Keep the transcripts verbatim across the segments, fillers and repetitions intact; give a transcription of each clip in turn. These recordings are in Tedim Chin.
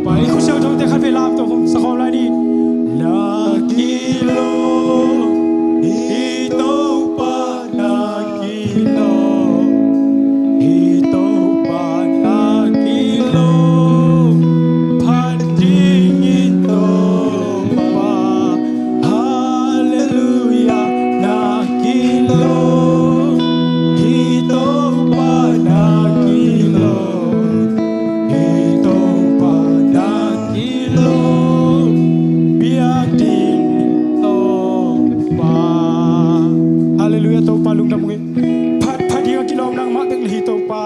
Pai, i khutsiau tawh te khat vei lam tawh hong sa khawm lai ni. Na kilawm, i Topa na kilawm, i Topa na kilawm, phat dingin Topa. Halleluia, na kilawm, i Topa na kilawm, i Topa na kilawm, biak ding Topa. Halleluia, Topa lungdam ung e. Phat, phat ding a kilawm nangmah bek le hi Topa.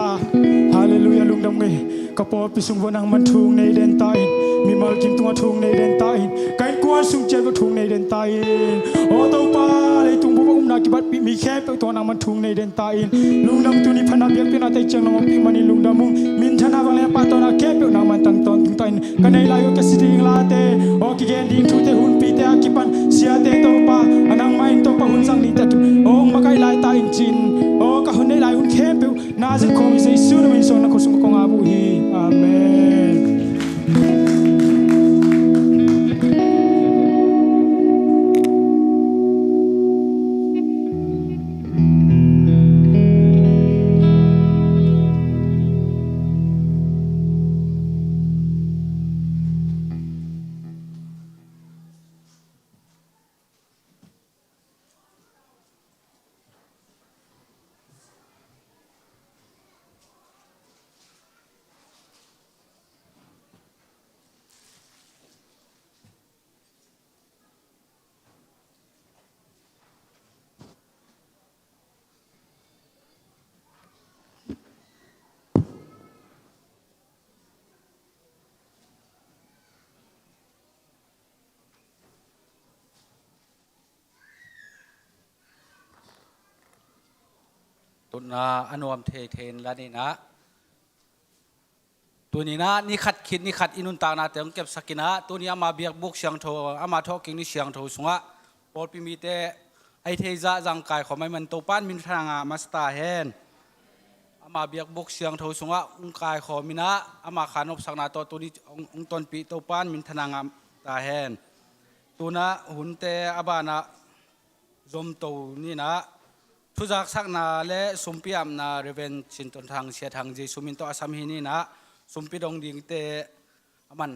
Halleluia, lungdam ung e. Ka pawlpi sung vua nangman thu hong nei den ta in. Mimal kim tungah thu hong nei den ta in. Ka innkuan sung ciat vua thu hong nei den ta in. Aw Topa, leitung bup a umna kibatpih mi khempeuh tungah nangman thu hong nei den ta in. Lungdam, tuni phatna biakpiakna tei ciang nong ompih manin lungdam ung. Minthanna, vanglian, pahtawina khempeuh nangman tang tawntung ta in. Ka neih lai uh ka si ding late, aw kigen ding thute, hunpite a kipan siate Topa, a nangmah in Topa hun zang dingte tu, aw hong makaih lai ta in ci-in, aw ka hun neih lai hun khempeuh na zin khawm hi Jesu na min suang na khut sung kong ap uh hi. Amen. Tutna a nuam thei thei in la ni in ah, tuni in ah ni khat khit ni khat i nuntaknate hong kepsak in ah, tuni ama biakbuk siangtho, ama thawhkik ni siangtho sungah pawlpi mite a hi thei zah zang kaikhawm ahih man Topa in minthanna ngah masa ta hen. Ama biakbuk siangtho sungah hong kaikhawm in ah, ama kha nopsakna tawh tuni hong, hong tonpih Topa in minthanna ngah ta hen. Tu in ah hunte a banah zomto ni in ah, thuzaksakna le sumpi apna Reverend Cin Ton Thang, Sia Thang Jesu min tawh a sam hi ni in ah, sumpi dong dingte a man,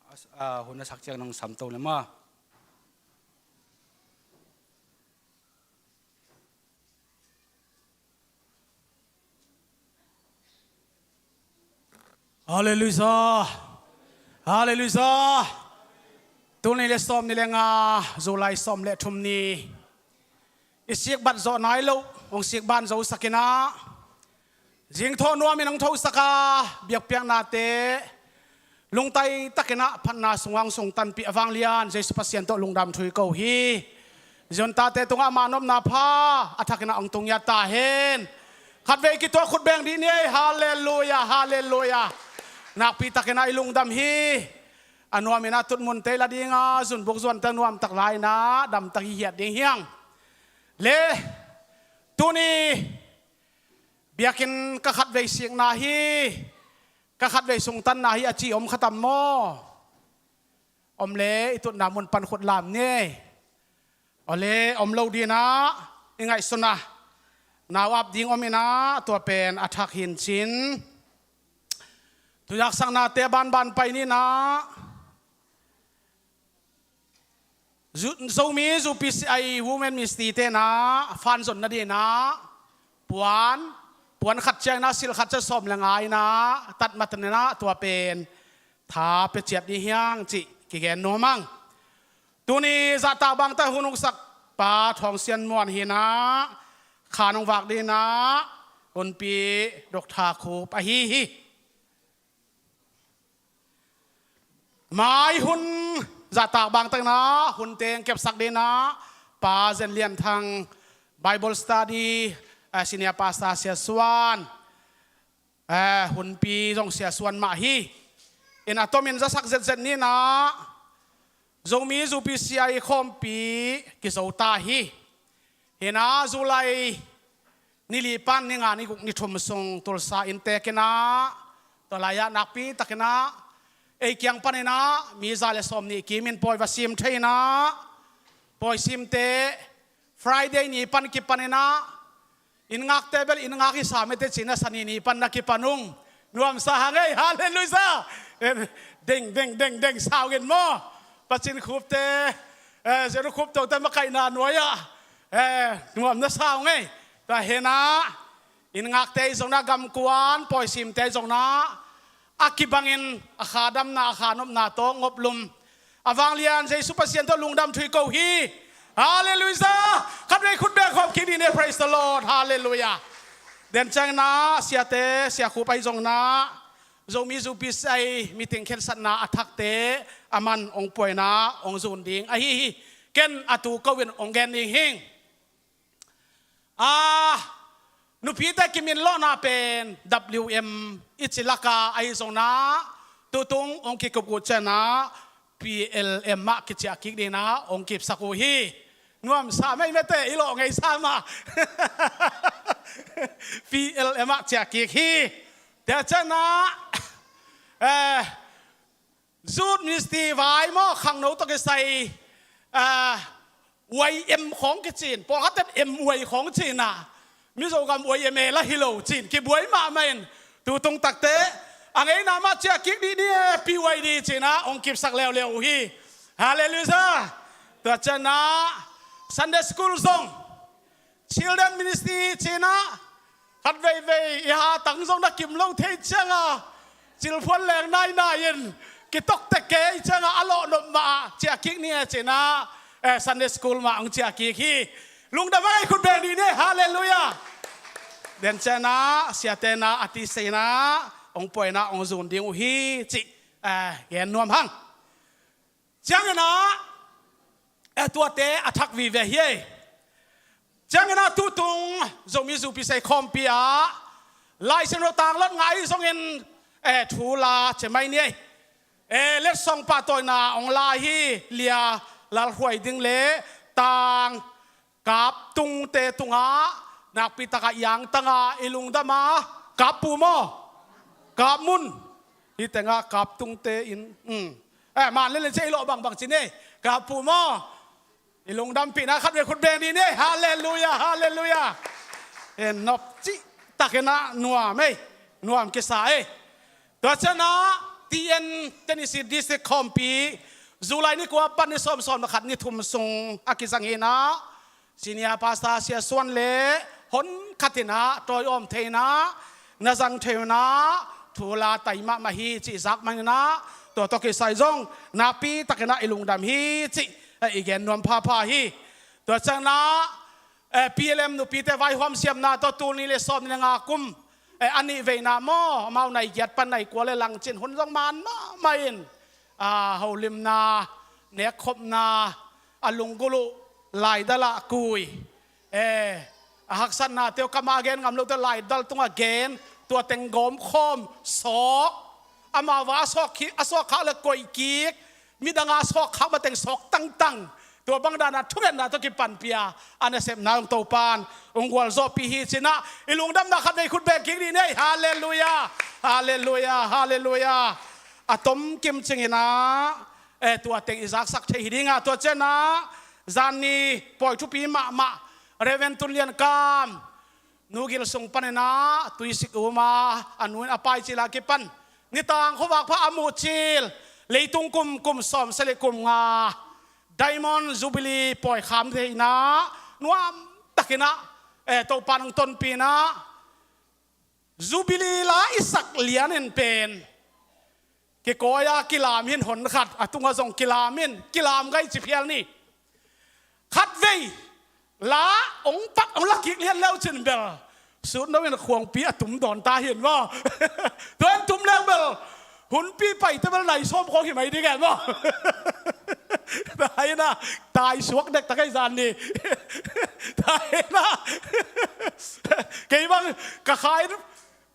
a, a, hun a sak ciang nong samto le maw. Halleluia. Halleluia. Tul nih le sawm nih le nga, July sawm le thum ni. I sikbat zawh nai loh hong sikban zosak in ah, zingthawh nuam in hong thosak a, biakpiaknate lungtai takin ah phatna sungah hong sungtanpih a vanglian Jesu Pasian tawh lungdam thu i ko hi. Ziontate tungah ama nopna pha a thakin ah hong tung ngiat ta hen. Khatvei kituak khut beng dih ni ei. Halleluia, halleluia. Nakpi takin ah i lungdam hi. A nuam in ah tutmunte la ding a, zunbuk zuante nuamtak lai in ah damtak hi hiat ding hi hang. Le tuni biakinn ka khatvei sikna hi, ka khatvei sungtanna hi a ci om kha tam maw? Om le i tutna mun pan khut lam ni. Aw le, om lo ding in ah i ngaihsun a, nau ap ding om in ah, tua pen a thak hi in cin. Thuzaksaknate a banban pai ni in ah, Zu-, Zomi, Zu P C I, Women Ministry te in ah fan zon nading in ah puan puan khat ciangin ah silh khat ciang sawm le nga in ah tat mah tanin ah tua pen tha pia ciat ding hi hang cih kigen nuam hang. Tuni zahtak bangtah hun hong sak Pa Thawng Sian Muan hi in ah khan hong vak ding in ah Hunpi Doctor Khup ahi hi. Mai hun zahtak bangtah in ah hun teng kepsak ding in ah Pa Zen Lian Thang, Bible Study, eh, Senior Pastor Sia Suan, eh, Hunpi zong Sia Suan mah hi. In a tomin zasak zetzet ni in ah Zomi UPCI khawmpi kizo ta hi. Hi in ah July ni li pan ni nga ni guk ni thum sung Tulsa inntek in ah, tua lai-ah nakpi takin ah ei kiang panin ah mi za le sawm nih kimin pawi va sim thei in ah, pawi simte Friday ni pan kipan in ah, inn ngakte bel inn ngak hi sam e te ci in ah, Sani ni pan na kipan ung. Nuamsa hang ei, halleluiah. Deng deng deng deng sau in maw. Pacin Khupte, eh, Zenu Khup tote makaihna nuai-ah, eh, nuam na sau ngei. Tua hi in ah inn ngakte zong in ah, gamkuan pawi simte zong in ah, a kibangin a kha damna a kha nopna tawh ngop lum a vanglian Jesu Pasian tawh lungdam thu i ko hi. Halleluiah. Khatvei khut beng khawm kik ni ne, praise the Lord. Halleluiah. Den ciangin ah siate, Sia Khup ahi zong in ah Zomi UPCI meeting khensatna a thakte a man hong puaina hong zun ding ahi hi. Ken a tu ko in hong gen ding hing. Ah, nupite kimin lawhna pen W M i ci laka ahi zong in ah, tutung hong kikup uh ciangin ah P L M ah kiciah kik ding in ah hong kipsak uh hi. Nuamsa meimete, i lawh ngeisa mah. P L M ah ciah kik hi. Tua ciangin ah, eh, Youth Ministry vai maw, khangno tawh kisai, ah, Y M khawng kicin, pawlkhatte M Y khawng cin ah, Mizo gam Y M A la hi lo cin, kibuai mahmah in, tutung takte a ngeina mah ciah kik dih ni e, P Y D cin ah hong kipsak leuleu uh hi. Halleluiah. Tua ciangin ah Sunday School zong, Children Ministry cin ah, khatveivei i hatang zong na kim lo thei ciang a, cilphuan leng nainai in, kitok tek kei ciang a, a lawh nop mah ah ciah kik ni e cin ah, eh, Sunday School mah hong ciah kik hi. Lungdam a, ei khut beng ni ne, halleluiah. Den ciangin ah siate in ah a tisa in ah hong puaina hong zun ding uh hi cih, eh, gen nuam hang. Ciangin ah, eh, tuate a thak vive hi ei. Ciangin ah tutung Zomi UPCI khawmpi ah Lai Siangtho tang lot ngai zongin, eh, thu la cia mai ni ei. Eh, letsong pahtawina hong la hi, Lia Lalkhuai ding le tang Kaptungte tungah nakpi takah i angtang a, i lungdam a, Kappu maw? Kapmun. Hih tengah Kaptungte in, um, eh, man lel in cia i lawh bangbang ci ni. Kappu maw? I lungdampihna khat vei khut beng ni ni. Halleluiah, halleluiah. Eh, nop cih takin ah nuam ei. Nuam kisa ei. Tua ciangin ah T N, Tennessee District khawmpi, July ni kua pan ni sawm, sawm le khat, ni thum sung a kizang hi in ah, Senior Pastor Sia Suan le hon khat in ah tawi awm thei in ah, na zang thei un ah, thu la tai mahmah hi cih zak man in ah, tua tawh kisai zong nakpi takin ah i lungdam hi cih, eh, i gen nuam phapha hi. Tua ciangin ah, eh, P L M nupite vaihawm siamna tawh tul nih le sawm nih le nga kum, eh, a nih veina maw, amau nai giat pan nai kua le lang cin hun zong man mahmah in, ah, holimna, nekkhopna, a lunggulh uh laidal ah kui, eh, a haksatnate uh kamah gen ngam lote laidal tungah gen, tua teng gawmkhawm, sawk, amau va a sawk khi, a sawk khak le koih kik, midang a sawk khak mateng sawk tangtang. Tua bang dana thungetna tawh kipanpih a, a nasepna hong Topan hong gualzawhpih hi cin ah, i lungdamna khat vei khut beng kik ni ni ei. Halleluiah. Halleluiah. Halleluiah. A tomkim cingin ah, eh, tua teng i zaksak thei hi ding a, tua ciangin ah zanni pawi thupi mahmah Reverend Tun Lian Kam, Nu Gil sung panin ah tuisik um a, a nu in a paicil a kipan nitang khuavak pha a muhcil, leitung kum, kum sawm sagih le kum nga Diamond Jubilee pawi kham thei in ah, nuam takin ah, eh, Topan hong tonpih in ah, Jubilee la i sak lianin pen kikawi-a kilam hi in, hon khat a tungah zong kilam hi in, kilam gai ci phial ni. Khatvei la hong pak, hong la kik lian le uh cin bel, sutno in khuangpi a tum dawn ta hi in maw. Tua in tum leng bel hunpi paite bel nai sawm khawng hi mai ding e maw. Tua hi in ah, tai suak dektak ei zan ni. Tua hi in ah, kei bang ka kha in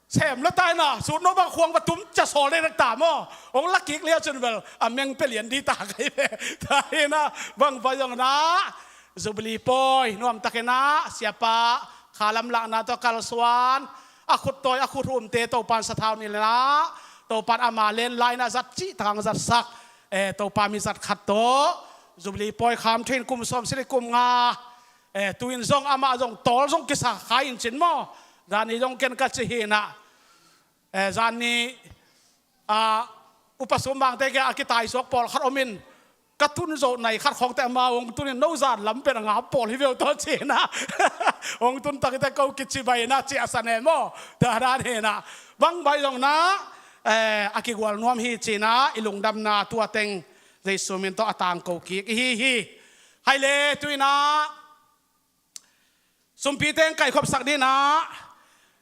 sem la ta hi in ah, sutno bang khuang va tum cia sawl dektak ta maw. Hong la kik lian cin bel a meng pia lian ding ta kei ve. Tua hi in ah, bang vai zong in ah, Jubilee pawi nuamtak in ah, siapa khalam lakna tawh kalsuan, a khut tawi a khut humte Topa'n sathau ni le in ah, Topa'n ama len lai in ah zat cihtak hong zatsak, eh, Topa mi zat khat tawh Jubilee pawi kham thei in kum sawm sili kum nga, eh, tu-in zong amah zong tawl zong kisa kha in cin maw. Zan ni zong ken ka ci hi in ah, eh, zan ni, ah, Upa Sum Mangte kiang a kitaisuak pawlkhat om in, ka tun zo nai khat khawngte amau hong tun in, no zan lam pen a ngap pawl hi ve uh tawh ci in ah. Hong tun takte ko kici bai in ah, ci a sa ne maw. Tua dan hi in ah, bang vai zong in ah, eh, a kigual nuam hi ci in ah, i lungdamna tua teng Jesu min tawh a tangko kik i hi hi. Hai le, tu in ah sumpite hong kaikhopsak ding in ah,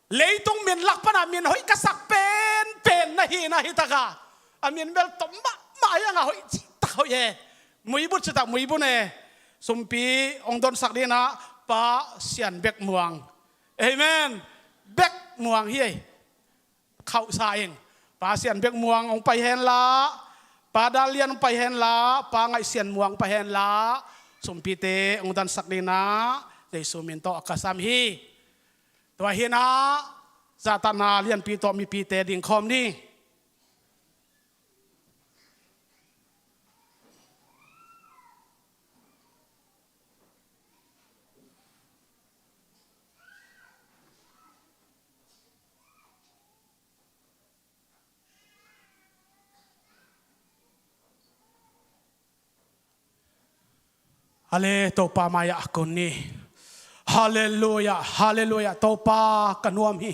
leitung min lak pan a min hoih ka sak penpen na hi in ah, hi tak a, a min bel tom mahmah hi hang a, hoih citak hoih e. Muibun citak muibun e. Sumpi hong donsak ding in ah, Pa Sian Bek Muang. Amen. Bek Muang hi e. Khauhsa ing. Pa Sian Bek Muang hong pai hen la, Pa Dal Lian hong pai hen la, Pa Ngaih Sian Muang hong pai hen la, sumpite hong dansak ding in ah Jesu min tawh ka sam hi. Tua hi in ah, zahtakna lianpi tawh mipite ding khawm ni. Ale, Topa mai-ah kun ni. Halleluia, halleluia. Topa ka nuam hi.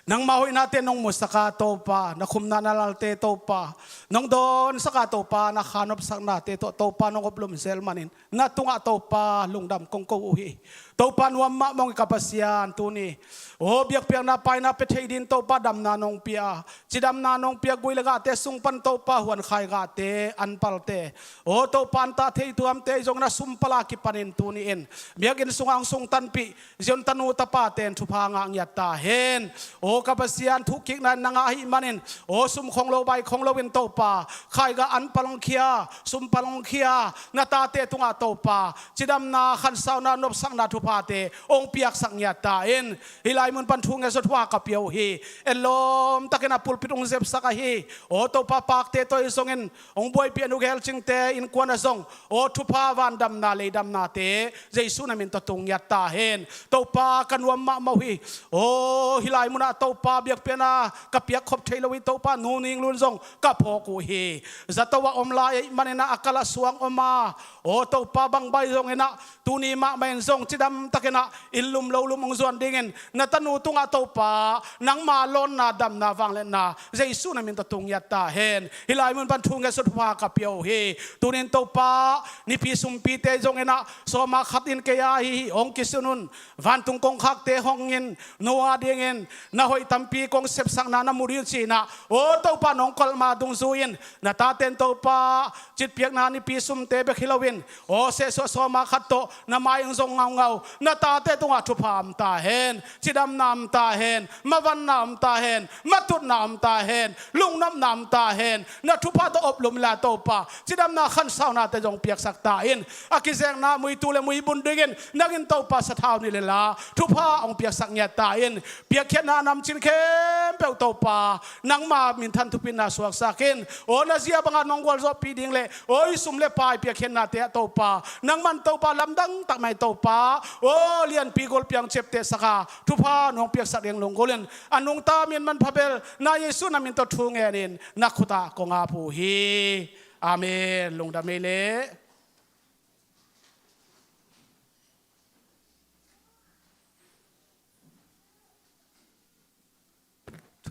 Nangma hoihnate nong musak a Topa, na khumna na lalte Topa nong dawnsak a Topa, na khanopsaknate tawh Topa nong oplum zel manin na tungah Topa lungdam kong ko uh hi. Topa nuam mahmah ung, ka Pasian, tuni aw biakpiakna paina pia thei ding Topa damna nong pia, cidamna nong pia, gui le gahte sung pan Topa huankhai gahte, anpalte, aw Topa an tah thei tuamte zong na sumpala kipanin tuni in biakinn sungah hong sungtanpih Zion tanu tapate in thupha ngah ngiat ta hen. Aw ka Pasian, thukkikna in na ngah ahih manin, aw sum khong lo bai khong lo in Topa, khaigah anpal hong khia, sumpal hong khia na tate tungah Topa cidamna, khansauna, nopsakna thuphate hong piaksak ngiat ta in. Hih lai mun pan thu ngetsak thupha ka pia uh hi. En lawmtakin a pulpit hong zepsak ahi, aw Topa, pakte tawh hi zongin hong buaipih a nu Gelcingte innkuan ah zong, aw thupha, van damna, lei damnate Jesu na min tawh tung ngiat ta hen. Topa ka nuam mahmah uh hi. Aw hih lai munah Topa biakpiakna ka piak khop thei lo hi Topa, Nu Ning Lun zong ka phawk uh hi. Zato ah om lai ahih manin ah, a kal ah suang om a, aw Topa, bang bai zongin ah tuni mahmah in zong cidamtakin ah inn lum lo lum hong zuan dingin na tanu tungah Topa nangma lawnna, damna, vangliatna Jesu na min tawh tung ngiat ta hen. Hih lai mun pan thu ngetsak thupha ka pia uh hi. Tunin Topa, nipi sumpite zongin ah sawma khat in kei a hi hi hong kisun un, vantung kongkhakte hongin, Noah dingin na hoih tampi kong sepsakna na mu ding ci-in ah, aw Topa, nong kolhma dungzui in na tate in Topa, citpiakna nipi sumte bek hi loin, aw sehsuah sawma khat tawh na mai hong zong ngaungau na tate tungah thupha om ta hen, cidamna om ta hen, mavanna om ta hen, matutna om ta hen, lungnopna om ta hen. Na thupha tawh oplum inla Topa, cidamna, khansaunate zong piaksak ta in. A kizekna muitu le muibun dingin nang in Topa sathau ni le la, thupha hong piaksak ngiat ta in. Piakkhiatna namcin khempeuh Topa, nangma minthan thupina suaksak in. Aw na zia bangah nong gualzawhpih ding le, aw i sum le pai piakkhiatnate ah Topa, nangman Topa lamdang tak mai Topa, aw lianpi gol piang ciaptehsak a, thupha nong piaksak ding lunggulh in. A nungta min manpha bel na Jesu na min tawh thu ngenin na khutah kong ap uh hi. Amen. Lungdam ei leh.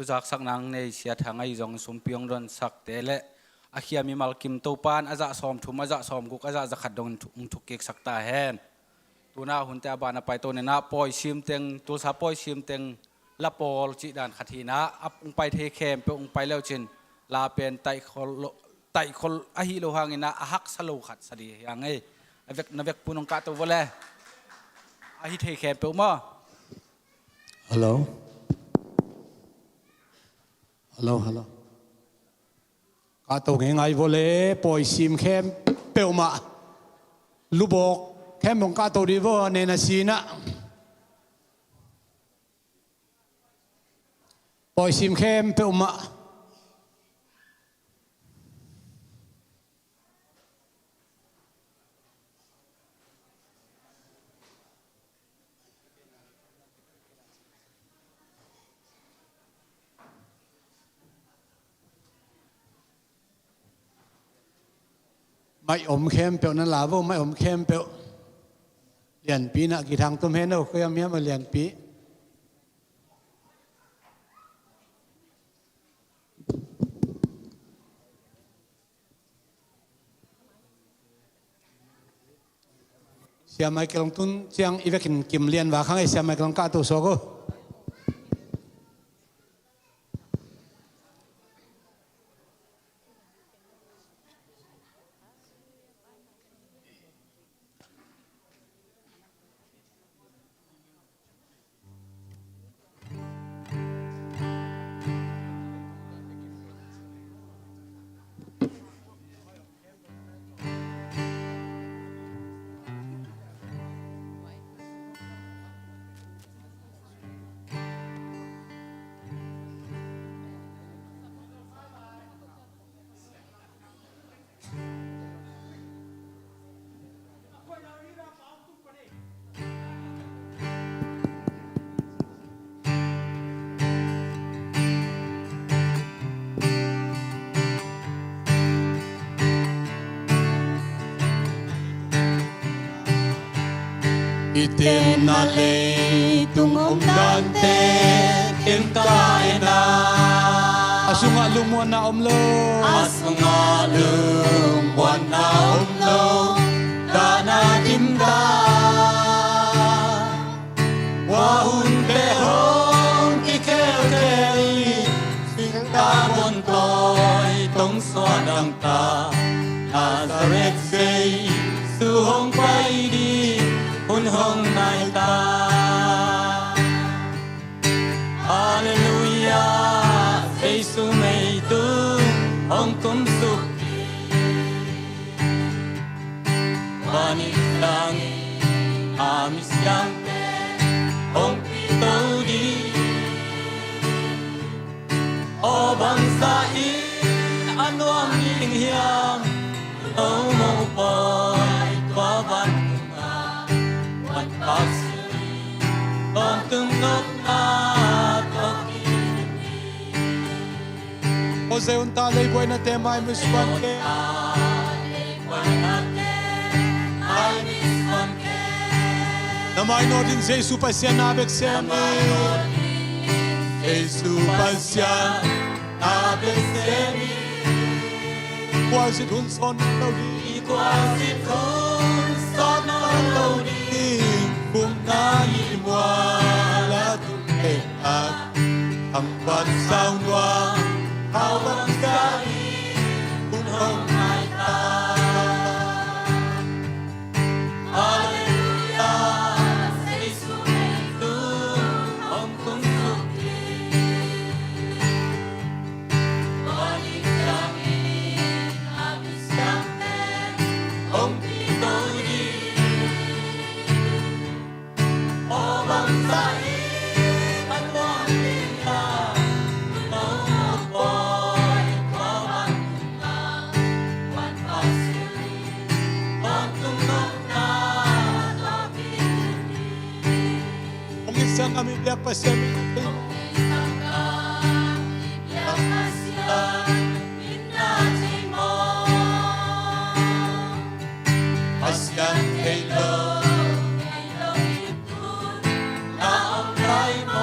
Tuzaksak nang nei siat hang ahi zong sumpi hong donsakte le a khia mimal kim Topa in a zah sawmthum, a zah sawmguk, a zah zakhat dong in thu-, hong thukkiksak ta hen. Tuna hunte a ban a paito ninah pawi sim teng, Tulsa pawi sim teng la pawl cih dan khat hinah a hong pai thei khempeuh hong pai leucin la pen taihkhol lo, taihkhol ahi lo hanginah a haksa lo khat sa dih hiang ei. A vek, na vekpun hong kahto vawle. A hi thei khempeuh maw? Hello? Hello, hello. Kahto ngeingai vawle, pawi sim khempeuh mah. Lubawk khempeuh hong kahto dih vaw, nena sinah. Pawi sim khempeuh mah. Mai om khempeuh na la vo, mai om khempeuh. Lianpi na githang tum hen o, koi am hiam a Lianpi. Sia Michael hong tun ciang i vekin Kim Lian va khang ei, Sia Michael hong kahto suak o. I tenna leitung omdante ken ka en a, a sungah lungmuanna om lo. A sungah lungmuanna om lo. Dahna dimdam. Ua hun beh hong kikhelkhel in, singtang hong tawi tong suan ang ta. Nazareth Jesu hong pai ding hun hong nai ta. Halleluiah, Jesu mei tung hong tumsuk ding. Vantung sangin a misiangtho hong pito ding. Aw bangzah in a nuam ding hiam, no mopawi tua vantung ah, vantung sangin tawntung nopna tawh kidim ding. Aw Zion ta, leibuainate mai misuan kei. Na mainawt in Jesu Pasian na bek sem in. Jesu Pasian na bek sem in. Khualzin hun sawn lo ding. Khualzin hun sawn lo ding. Kumna i mual a tung thei tak. Thangvan sau nuam, thau bang sia in hun hong nai ta. Halleluiah, Jesu mei tung hong tumsuk ding. Tua ding siangin a misiangtho hong pito ding. Hong insang a mi biak Pasian min na thei. Pasian thei lo, thei lo in tun na om lai maw?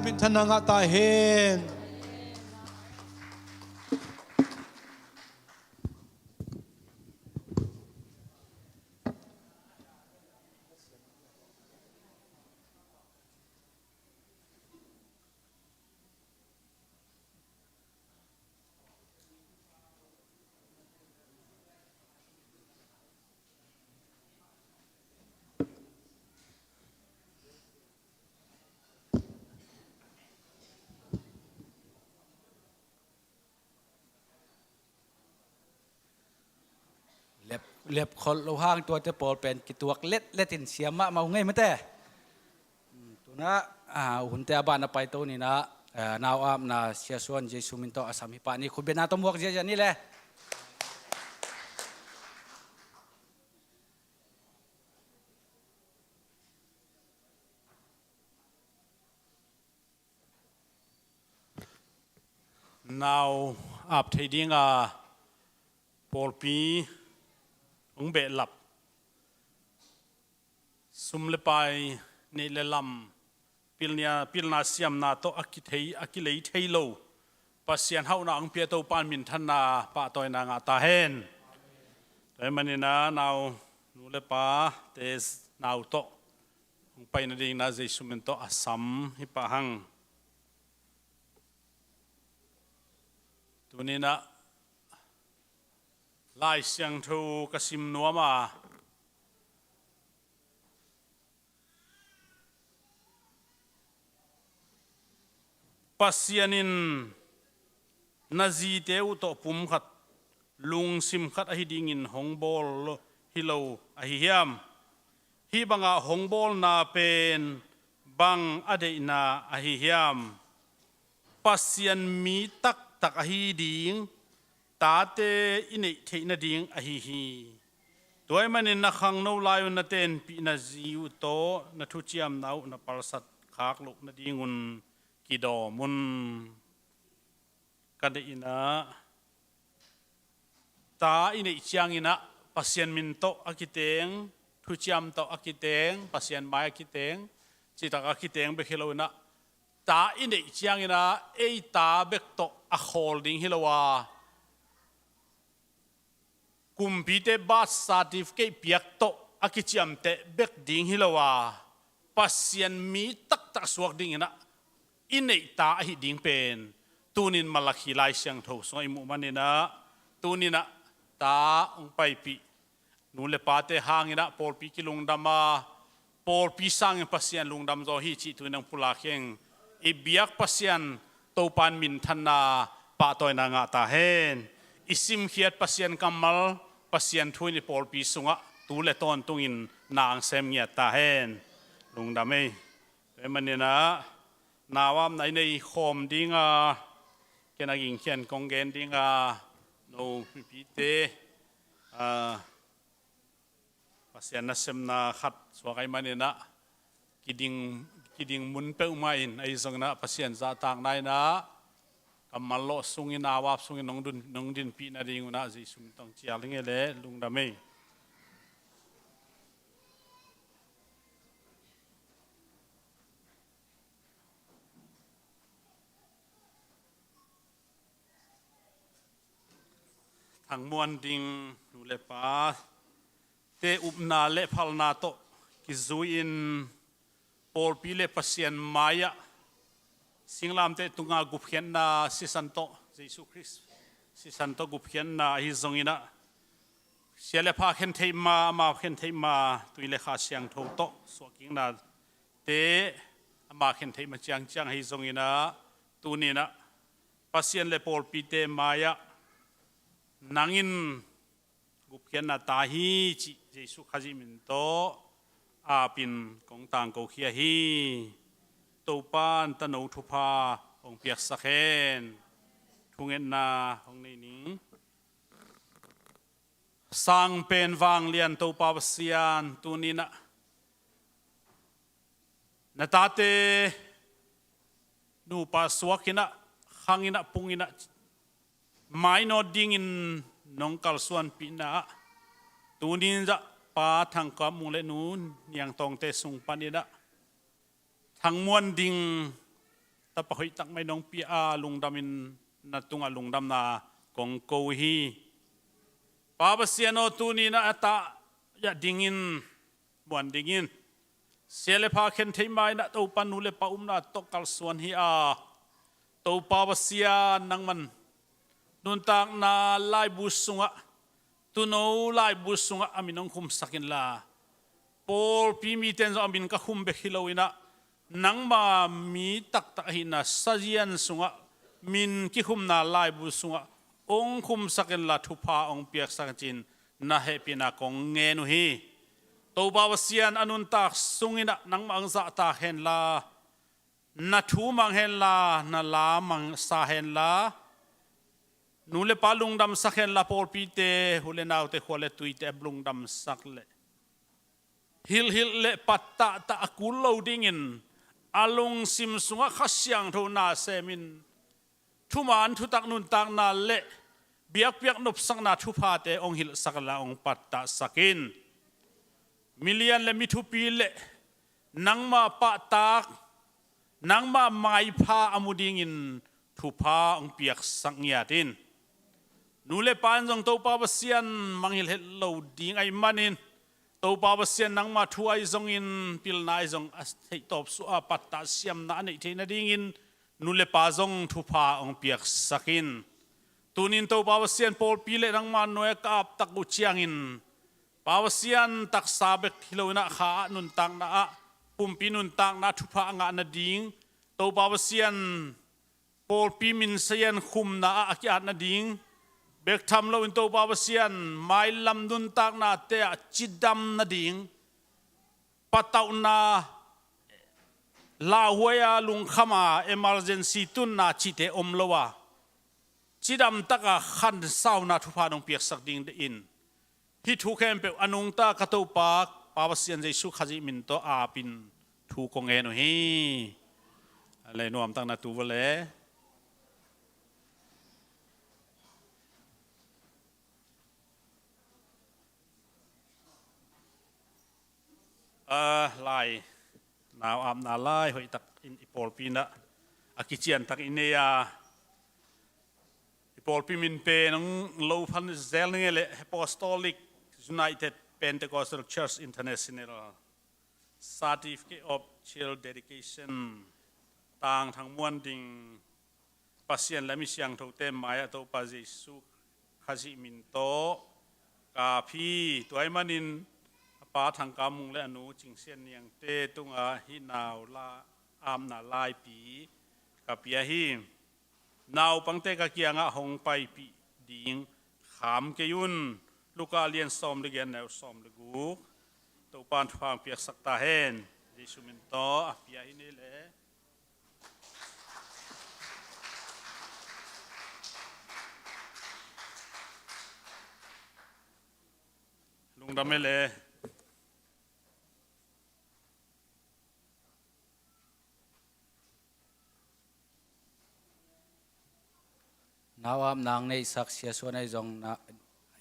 minthanna ngah ta hen. Lep, lep kholh lo hang tuate pawl pen kituak letlet in siam mahmah uh ngei mate. Tunah, ah, hunte a ban a paito ninah, ah, nau apna siasuan Jesu min tawh a sam hi pah ni. Khutbetna tawh muak ziahziah ni le. Nau ap thei dinga pawlpi hong behlap, sum le pai, neih le lam, pilna, pilna siamna tawh a kithei, a kilei thei lo Pasian hauhna hong pia Topa in minthanna pahtawina ngah ta hen. Tua ahih maninah nau nu le pa te nau tawh hong pai nadingna Jesu min tawh a sam hi pah hang. Tuninah Lai Siangtho ka sim nuam a, Pasian in na zite uh tawh pumkhat, lungsim khat ahi dingin hong bawl hi lo ahi hiam? Hih bangah hong bawlna pen bang a deihna ahi hiam? Pasian mi taktak ahi ding tate i neih theih nading ahi hi. Tua ahih manin na khangno lai-un na tenpih na zi uh tawh na thuciamna uh na palsat khak loh nadingun kidawm un. Ka deihinah ta i neih cianginah Pasian min tawh a kiteng, thuciam tawh a kiteng, Pasian mai a kiteng, citak a kiteng bek hi loinah ta i neih cianginah ei ta bek tawh a khawl ding hi lo a, kumpite birth certificate piak tawh a kiciamteh bek ding hi lo a, Pasian mi taktak suak dinginah i neih ta ahi ding pen tunin Malakhi Lai Siangtho sungah i muh maninah tuninah ta hong paipih nu le pate hanginah pawlpi kilungdam a, pawlpi sangin Pasian lungdam zaw hi cih tunin hong pulak hi ing. I biak Pasian Topa in minthanna pahtawina ngah ta hen. I simkhiat Pasian kammal, Pasian thu in i pawlpi sungah tu le tawntungin na hong sem ngiat ta hen. Lungdam ei. Tua ahih maninah nau apna i nei khawm dinga, ken a gingkhian kong gen dinga, no mipite, ah, Pasian nasemna khat suak ahih maninah kiding, kiding mun peuhmah in, ahi zonginah Pasian zahtakna inah kammal lawh sungin, nau ap sungin nong dun, nong dinpih nadingunah Jesu min tawh cial hi ing ei le. Lungdam ei. Thangmuan ding nu le pa te upna le phalna tawh kizui-in pawlpi le Pasian mai-ah singlamteh tunga gupkhiatna sisan tawh, Jesu Khrist sisan tawh gupkhiatna ahi zonginah sia le pha khen theih ma, ama khen theih ma, tui le Kha Siangtho tawh suahkikna te ama khen theih ma ciangciang ahi zonginah tuninah Pasian le pawlpite mai-ah nang in gupkhiatna ta hi cih Jesu Khazih min tawh apin kong tangkokhia hi. Topa in tano thupha hong piaksak hen. Thungetna hong nei ning. Sang pen vanglian Topa Pasian, tuninah na tate nupa suakinah, khanginah, punginah mainawt dingin nong kalsuanpihna ah tunin zah Pa Thang Kap Mung le Nu Niang Tawngte sung paninah thangmuan ding tapa hoihtak mai nong pia a, lungdamin na tungah lungdamna kong ko hi. Pa Pasian aw, tuni-in ah a tah ah dingin, muan dingin, sia le pha khen thei ma-in ah Topa nu le pa upna tawh kalsuan hi a, Topa Pasian nangman nuntakna laibu sungah, tuuno laibu sungah a min hong khumsak inla, pawlpi mite in zong a min ka khum bek hi lo-in ah, nangma mi taktak ahihna sazian sungah, min kikhumna laibu sungah hong khumsak inla, thupha hong piaksak in ci-in na hehpihna kong ngen uh hi. Topa Pasian, a nuntak sungin ah nangmah hong zahtak henla, na thu mang henla, na la mang sa henla, nu le pa lungdamsak henla, pawlpite, u le naute, khua le tuite a lungdamsak leh, hilhhilh le pattah tah a kul lo dingin, a lungsim sungah Kha Siangtho na semin, thuman thutak nuntakna le biakpiak nopsakna thuphate hong hilhsak inla, hong pattahsak in. Mi lian le mi thupi le nangma pahtak, nangma maipha a mu dingin thupha hong piaksak ngiat in. Nu le pa in zong Topa Pasian mangngilh het lo ding ahih manin, Topa Pasian nangma thu ahi zongin, pilna ahi zong a theihtawp suah a, pattah siamna a neih theih nadingin nu le pa zong thupha hong piaksak in. Tuni-in Topa Pasian, pawlpi le nangma nuai-ah ka ap tak uh ciangin, Pa Pasian, taksa bek hi lo-in ah kha ah nuntakna ah, pumpi nuntakna ah thupha a ngah nading, Topa Pasian, pawlpi min sazian khumna ah a ki-at nading, bek tham loin Topa Pasian, mailam nuntaknate ah cidam nading, patauhna, lauhuai-a, lungkham-a, emergency tunna cihte om lo a, cidam tak a khansauna thupha nong piaksak ding deih in. Hih thu khempeuh a nungta ka Topa, Pa Pasian Jesu Khazih min tawh apin thu kong ngen uh hi. A le nuamtak na tu vua le. A, lai, nau apna lai hoihtak in i pawlpi in ah a kician tak i nei a, i pawlpi min pen hong lo phan zel ning e leh, Apostolic United Pentecostal Church International, Certificate of Child Dedication, Tang Thang Muan Ding, Pasian le mi siangthote mai-ah Topa Jesu Khazih min tawh ka ap hi. Tua ahih manin a pa Thang Kam Mung le a nu Cing Sian Niangte tungah hih nau la apna laipi ka pia hi. Naupangte ka kiangah hong paipih ding kham kei un. Luka lian sawm le giat, neu sawm le guk. Topa'n thupha hong piaksak ta hen. Jesu min tawh a pia hi ni le. Lungdam e le. Nau ap nang neihsak Sia Suan ahi zong na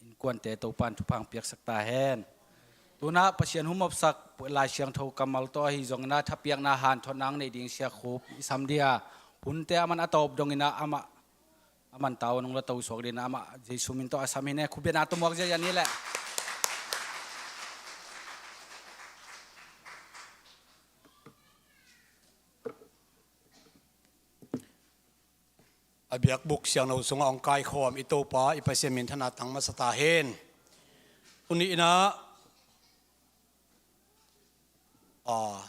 innkuante Topa'n thupha hong piaksak ta hen. Tu-in ah Pasian humopsak Lai Siangtho kammal tawh ahi zongin ah thapiakna hanthotna hong neih ding Sia Khup i sam ding a, hunte a man a tawp dongin ah amah a man tau nong la to suak dingin ah amah Jesu min tawh a sam hi ne. Khubiakna tawh muak ziahziah ni leh. A biakbuk siangtho sungah hong kaikhawm i Topa i Pasian minthanna tang masa ta hen. Tuni-in ah, a,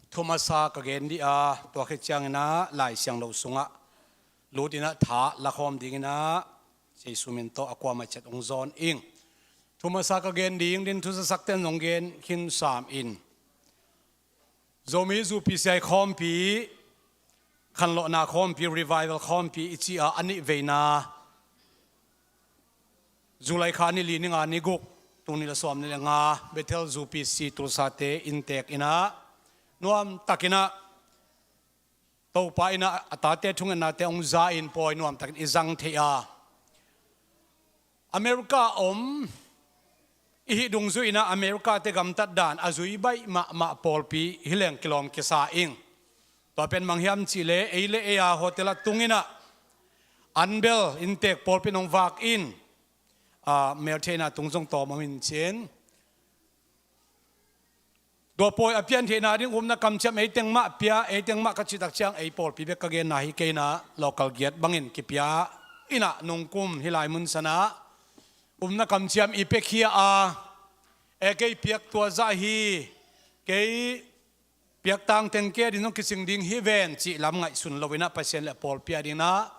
thu masa ka gen ding a, tua khit ciangin ah Lai Siangtho sungah lutin ah tha lakhawm dingin ah Jesu min tawh a kuamah ciat hong zawn ing. Thu masa ka gen ding dingin thuzasakte'n zong gen khin sam in. Zomi Zupisiai khawmpi, khanlawhna khawmpi, revival khawmpi i cih a, a nih veina, July kha ni li, ni nga, ni guk, tul nih le sawm nih le nga, Bethel Zupisi Tulsa-te inntek in ah nuamtakin ah Topa in ah a tate thungetnate hong za in pawi nuamtakin i zang thei a, America om i hih dungzui in ah America-te gamtat dan a zui baih mahmah pawlpi hi leng kilawm kisa ing. Tua pen mang hiam cih leh ei le ei a hotel ah tung in ah, an bel inntek pawlpi in hong vak in, a, meltheihna tung zong tawm om in cin. Tua pawi a pian theihna ding upna kamciam ei teng mah pia, ei teng mah ka cih tak ciang ei pawlpi bek ka genna hi kei in ah, local giat bangin kipia in ah, nungkum hih lai mun san ah upna kamciam i piakhia a, e kei piak tua zah hi, kei piak tang teng kei a ding zong kicing ding hi ven cih lam ngaihsun lo in ah, Pasian le pawlpi a ding in ah,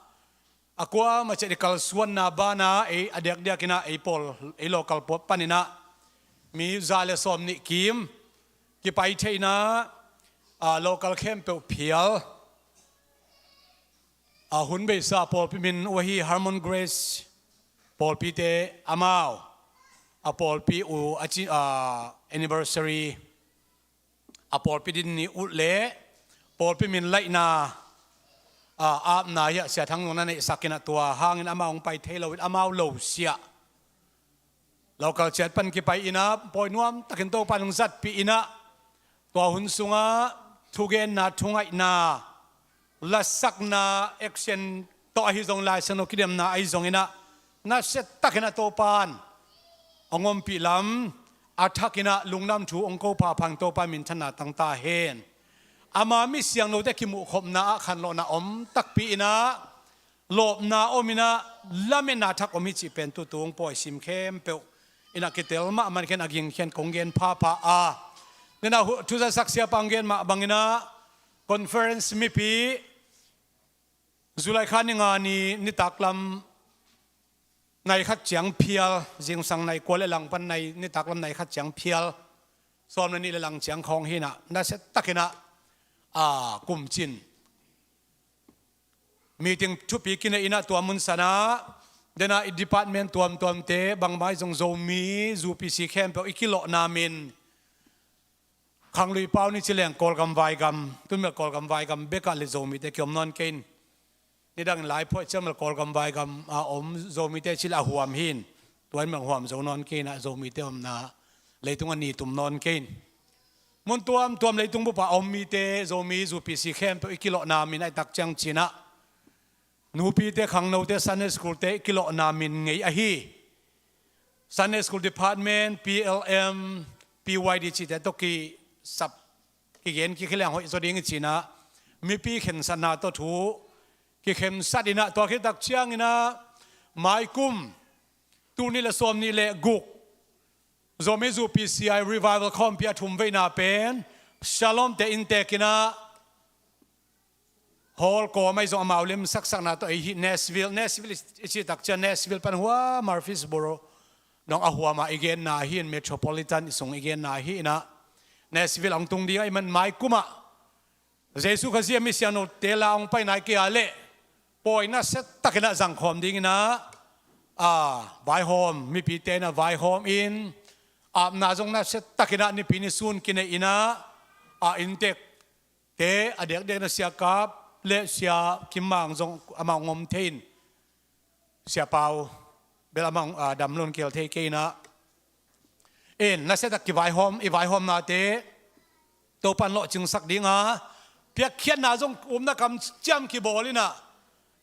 a kuamah ciat i kalsuanna ban ah ei a diakdiak in ah, ei pawl, ei local pawl pan in ah mi za le sawm nih kim kipai thei in ah, a, local khempeuh phial. A, hun beisa pawlpi min uh ahi Harmon Grace pawlpite, amau a pawlpi uh a ci, a, anniversary, a pawlpi din ni uh le pawlpi min laihna, a, apna hi a, Sia Thang Nung na neihsak in ah, tua hangin amau hong pai thei lo in, amau lo sia local ciat pan kipai in ah, pawi nuam takin Topa in hong zatpih in ah, tua hun sungah thugenna, thungaihna, lasakna, action tawh ahi zong, Lai Siangtho kidemna ahi zong in ah, nasia takin ah Topa in hong ompih lam, a thak in ah lungdam thu hong ko pha phang Topa minthanna tang ta hen. Ama mi siangthote kimuhkhopna ah khanlawhna om takpi in ah, lawpna om in ah, lametna thak om hi cih pen tutung pawi sim khempeuh in ah kitel mahmah kei in, a gingkhian kong gen phapha a. Tua in ah hu-, thuzasak siapa hong gen mah bang in ah, conference mipi July kha ni nga ni nitak lam nai khat ciang phial, zingsang nai kua le lang pan nai, nitak lam nai khat ciang phial, sawm le nih le lang ciang khawng hi in ah, nasia takin ah, a, kumcin meeting thupi kineih in ah, tua mun san ah, tua in ah i department tuamtuamte, bangmah ahi zong Zomi, ZPC khempeuh i kilawhna min, khanglui pau ni ci leng Kawlgam vaigam, tun bel Kawlgam vaigam bek ah le Zomite kiom nawn kei in. Nidang in Laiphuah ciang bel Kawlgam vaigam a om Zomite ci leh a huam hi in. Tua in bel huam zo nawn kei in ah, Zomite omna leitung ah ni tum nawn kei in. Mun tuamtuam leitung bup ah a om mite, Zomi, ZPC khempeuh i kilawhna min ahih tak ciang ci in ah, nupite, khangnote, Sunday school-te i kilawhna min ngei ahi. Sunday school department, PLM, PYD cihte tawh kisap, kigen, kikhial leng hoih zaw ding hi ci in ah, mipi khensatna tawh thu kikhensat in ah, tua khit tak ciang in ah, maikum tul nih le sawm nih le guk Zomi ZPCI Revival khawmpi a thumveina pen Shalom-te inntek in ah, hall kawm ahi zong amau lemsaksakna tawh ei hi, Nashville, Nashville i cih tak ciang Nashville pan hua Murfreesboro dong a huam a, i genna hi in, Metropolitan i sung i genna hi in ah, Nashville a hong tung ding ahih man, maikum ah Jesu Khazih a mi siangthote la hong pai nai kei a leh, pawi nasia takin ah zangkhawm ding in ah, a, vaihawm, mipite in ah vaihawm in, apna zong nasia takin ah nipi ni sun kineih in ah, a, inntek te a diakdiak in ah Sia Kap le Sia Kim Mang zong amau hong om thei in, Sia Pau bel amau, a, dam lo in kel thei kei in ah, in nasia tak kivaihawm, i vaihawmnate Topa in lawhcingsak ding a, piakkhiatna zong upna kamciam kibawl in ah,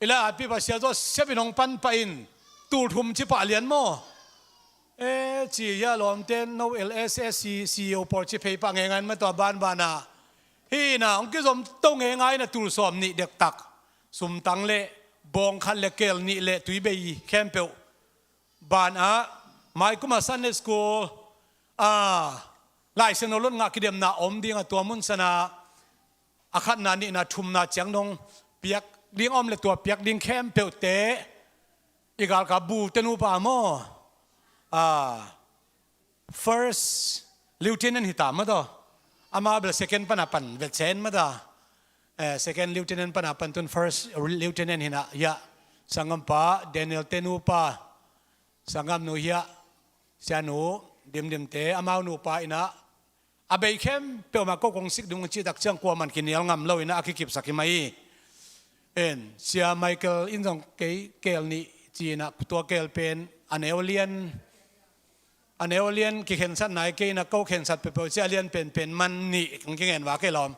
i lai-atpipa Sia Joseph in hong panpah in, tul thum ci pah lian maw? E, ci hi a, lawmte, no, LSS CEO pawl ci phei pah ngeingai in maw, tua banban ah. Hi in ah, hong kizom to ngeingai in ah, tul sawm nih dektak, sumtang le bawng khat le keel nih le tuibei khempeuh ban ah, maikum ah Sunday school, a, Lai Siangtho lot ngah kidemna om ding a, tua mun san ah, a khatna, nihna, thumna ciang dong piak ding om le, tua piak ding khempeuhte i galkap bu te nupa maw, a, first lieutenant hi ta maw taw. Amah bel second pan a pan vet sen maw taw. Eh, second lieutenant pan a pan tun first lieutenant hi in ah, hiah sanggampa Daniel te nupa, sanggamnu hiah, sianu Dimdim te, amau nupa in ah, a bei khempeuh mah ko kong sik ding cih tak ciang kuamah in kinial ngam lo in ah, a kikipsak hi mah hi. En, Sia Michael in zong kei keel nih ci in ah, tua keel pen a neu lian, a neu lian kikhensat nai kei in ah, ko khensat peuhpeuh ci a lian penpen man nih kong kingen va kei lawm.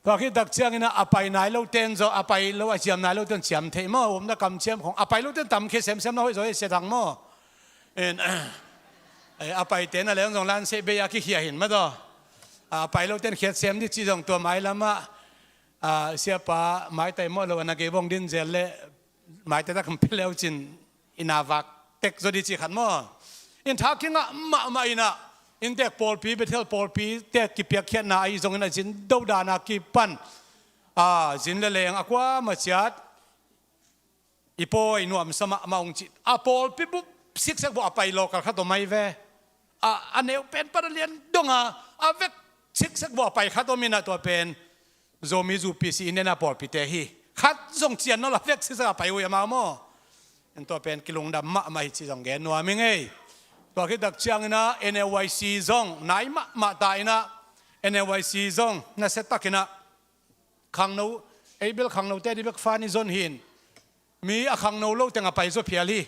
Tua khit tak ciangin ah a pai nai lote in zong, a pai lo, a ciam nai lote in ciam thei maw, upna kamciam khong, a pai lote in tamkhia semsem na hoih zaw hi, Sia Thang maw. In, eh, a paite na leng zong lansei bei a kikhia hi in maw taw. A pai lote in khiat sem dih cih zong tua mailam ah, ah, siapa maitai mawh lo a na gei vong din zel leh maitai tak hong pia le uh cin, inn ah vak tek zaw dih cih khat maw. In tha kingah mahmah in ah, inntek pawlpi, Bethel pawlpi te kipiakkhiatna ahi zongin a zin dodan a kipan, a zin le leng a kuamah ciat, i pawi nuamsa mahmah ung cih, a pawlpi bup siksek bup a pai local khat om ahi ve. A, a neu pen pan a lian dong a, a vek siksek bup a pai khat om in ah, tua pen Zomi UPC Indiana pawlpite hi. Khat zong cian nawn lo a vek siksek a pai uh hi amau maw. In tua pen kilungdam mahmah hi cih zong gen nuam ing ei. Tua khit tak ciangin ah NLYC zong nai mahmah ta in ah, NLYC zong nasia tak in ah, khangno, ei bel khangnote ding bek fan i zon hi in, mi a khangno lo teng a pai zaw phial hi.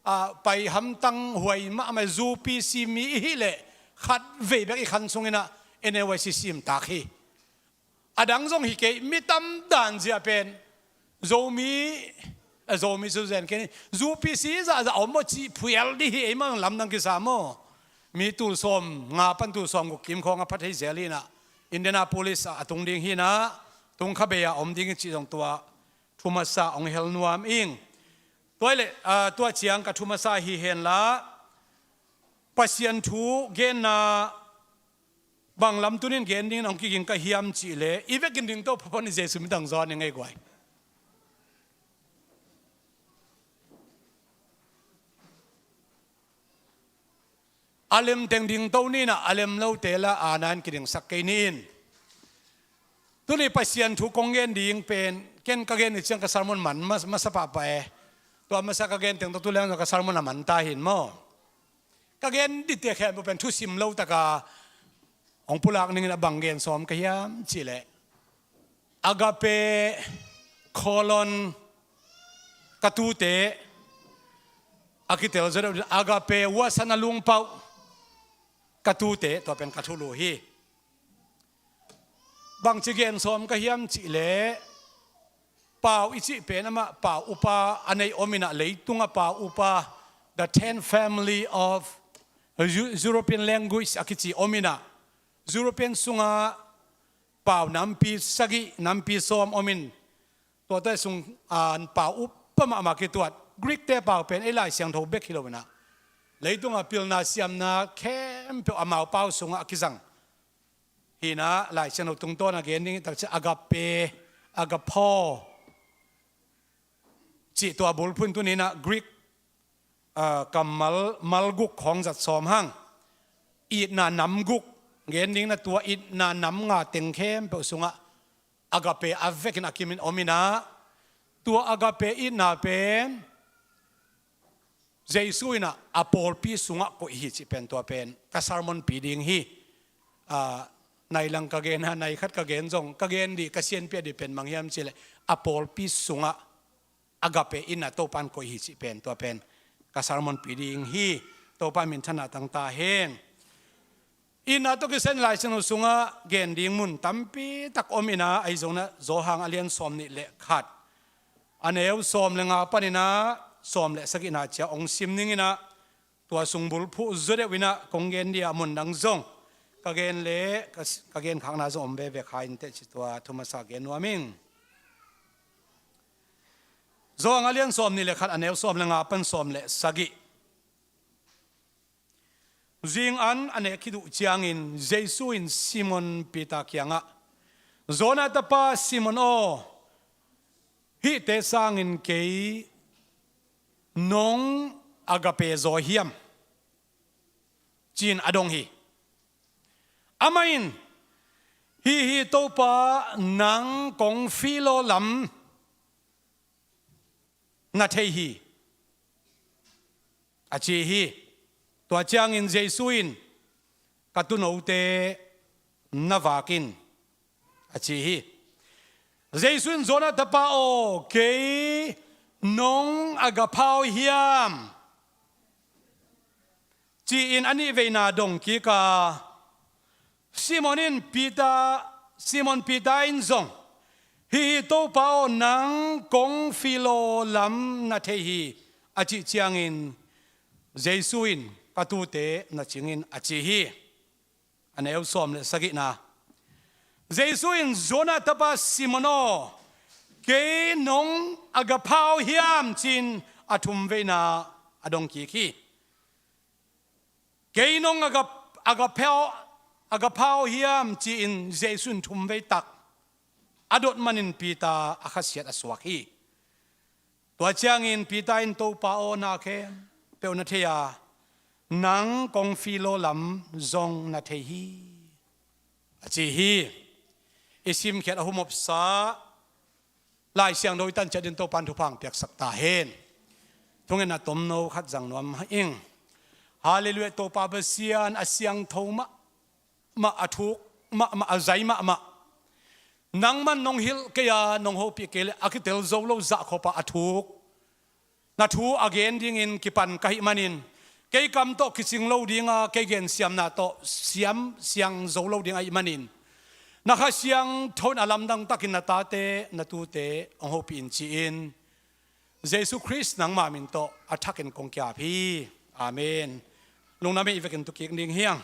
A pai hamtang huai mahmah, UPC mi i hih leh khat vei bek i khan sungin ah NLYC sim tak hi. A dang zong hi kei, mi tam dan zia pen Zomi, a Zomi cu zen kei ni, UPC zahzah om maw cih phial dih hi, ei mah lamdang kisa maw. Mi tul sawm nga pan tul sawm guk kim khawng a pha thei zel hi in ah, Indianapolis ah a tung ding hi in ah, tung kha bei ah om ding hi cih zong tua thu masa hong hel nuam ing. Tua hi leh, ah, tua ciang ka thu masa hi hen la, Pasian thu genna bang lam tunin gen dingin hong kiging ka hiam cih leh, i vekin ding to phaphan i Jesu min tawh zawn i ngei guai. A lem teng ding to ni in ah, a lem lote la a nain kidingsak kei ni in. Tuni Pasian thu kong gen ding pen, ken ka gen ni ciang ka sermon man mas-, masa pahpah e. Tua masa ka gen teng tawh tu leng ka sermon a man ta hi in maw. Ka gen dite khempeuh pen thusim lo taka hong pulak ning in ah, bang gen sawm ka hiam cih leh, Agape colon ka tute, a kitel zaw deuh, Agape uasan a lungpauh ka tute, tua pen ka thulu hi. Bangci gen sawm ka hiam cih leh, Pau i cih pen amah Pau upa a nei om in ah, leitungah Pau upa, the ten family of Eu-, European language a kici om in ah, European sungah Pau nampi sagih, nampi sawm om in, tuate sung, ah, Pau upa mahmah kituat. Greek te pau pen ei Lai Siangtho bek hi lo in ah, leitungah pilna siamna khempeuh amau pau sungah a kizang hi in ah, Lai Siangtho tungtawn a gen ding hi tak ciang Agape, Agapao cih tua bulphuh in tuni in ah Greek, ah, kammal mal guk khawng zat sawm hang. Itna nam guk gen ding in ah, tua itna nam nga teng khempeuh sungah Agape a vekin a kimin om in ah, tua Agape itna pen Jesu in ah a pawlpi sungah koih hi cih pen, tua pen ka sermon pi ding hi. Ah, nai lang ka gen a, nai khat ka gen zong, ka gen dih, ka sianpi a dih pen bang hiam cih leh, a pawlpi sungah Agape itna Topa in koih hi cih pen, tua pen ka sermon pi ding hi. Topa minthanna tang ta hen. Itna tawh kisai in Lai Siangtho sungah gen ding mun tampi tak om in ah, ahi zongin ah Johan a lian sawm nih le khat, a neu sawm le nga panin ah sawm le sagihna ciang hong sim ning in ah, tua sung bulphuh zaw deuh in ah kong gen dih a, mun dang zong ka gen leh, ka, ka gen khakna zong om veve kha in teh ci, tua thu masa gen nuam ing. Johan a lian sawm nih le khat, a neu sawm le nga pan sawm le sagih. Zing an a nek khit uh ciangin Jesu in Simon Peter kiangah, Jona tapa Simon aw, hihte sangin kei nong agape zaw hiam? Ci-in a dong hi. Amah in, hi hi Topa, nang kong philo lam na thei hi, a ci hi. Tua ciangin Jesu in, ka tuunote na vak in, a ci hi. Jesu in, Jona tapa aw, kei nong agape hiam? Ci-in a nihveina dong kik a, Simon in Peter Simon Peter in zong, "Hi hi, Topa aw, nang kong filaw lam na thei hi," a cih ciangin Jesu in, "Ka tuute na cing in," a ci hi. A neu sawm le sagihna. Jesu in, "Jona tapa Simon aw, kei nong agapha uh hiam?" ci-in a thumveina a dong kik hi. "Kei nong aga, agapha uh, agapha uh hiam?" ci-in Jesu in thumvei tak a dot manin Peter a khasiat a suak hi. Tua ciangin Peter in, "Topa aw, na khempeuh na thei a, nang kong filaw lam zong na thei hi," a ci hi. I simkhiat a humopsa Lai Siangtho i tan ciat in Topa'n thupha piaksak ta hen. Thungetna tomno khat zang nuam ing. Halleluiah, Topa Pasian a siangtho mahmah, a thuk mahmah, a zai mahmah. Nangman nong hilh kei a, nong hopih kei leh a kitel zo lo zahkhop a a thuk na thu a gen dingin kipan ka hih manin, kei kam tawh kicing lo ding a, kei gensiamna tawh siam siang zo lo ding ahih manin, na Kha Siangtho in a lamdang takin na tate, na tute hong hopih in ci-in, Jesu Khrist nangma min tawh a thakin kong ki-ap hi. Amen. Lungdam hi. I vekin tu kik ding hi hang.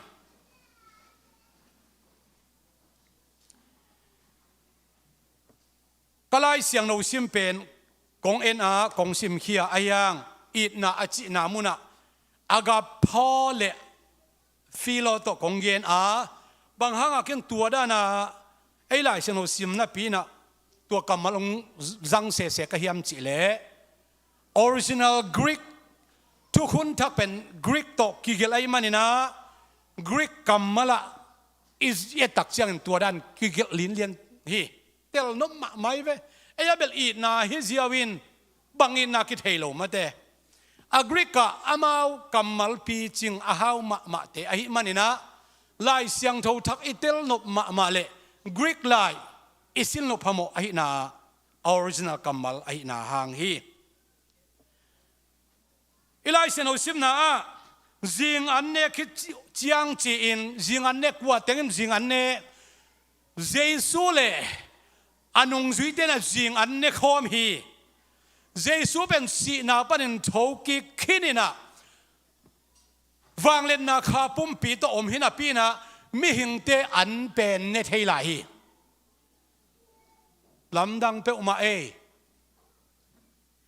Ka Lai Siangtho sim pen kong en a, kong simkhia a, ahih hang itna a cihna munah agape le philo tawh kong gen a, bang hangah ken tua dana ei Lai Siangtho sim napi inah tua kammal hong zang sese ka hiam cihleh, original Greek, thukhun thak pen Greek tawh kigelh ahih maninah, Greek kammalah i et tak ciangin tua dan kigelh linlian hi. Telnop mahmah hi ve. Ei a bel itna hi ziau in, bang itna kithei lo mate. A Greek ah amau kammal picing a hau mahmahte ahih maninah, Lai Siangtho thak i telnop mahmah leh Greek lai i silnop phamawh ahihna, original kammal ahihna hang hi. I Lai Siangtho simna ah, zing an ne khit ci-, ciang ci-in, zing an ne kua teng in zing an ne, Jesu le a nungzuite inah zing an ne khawm hi. Jesu pen sihna panin thokik khin inah, vangliatna kha pumpi tawh om hi napi inah, mihingte an pen ne thei lai hi. Lamdang peuhmah ei.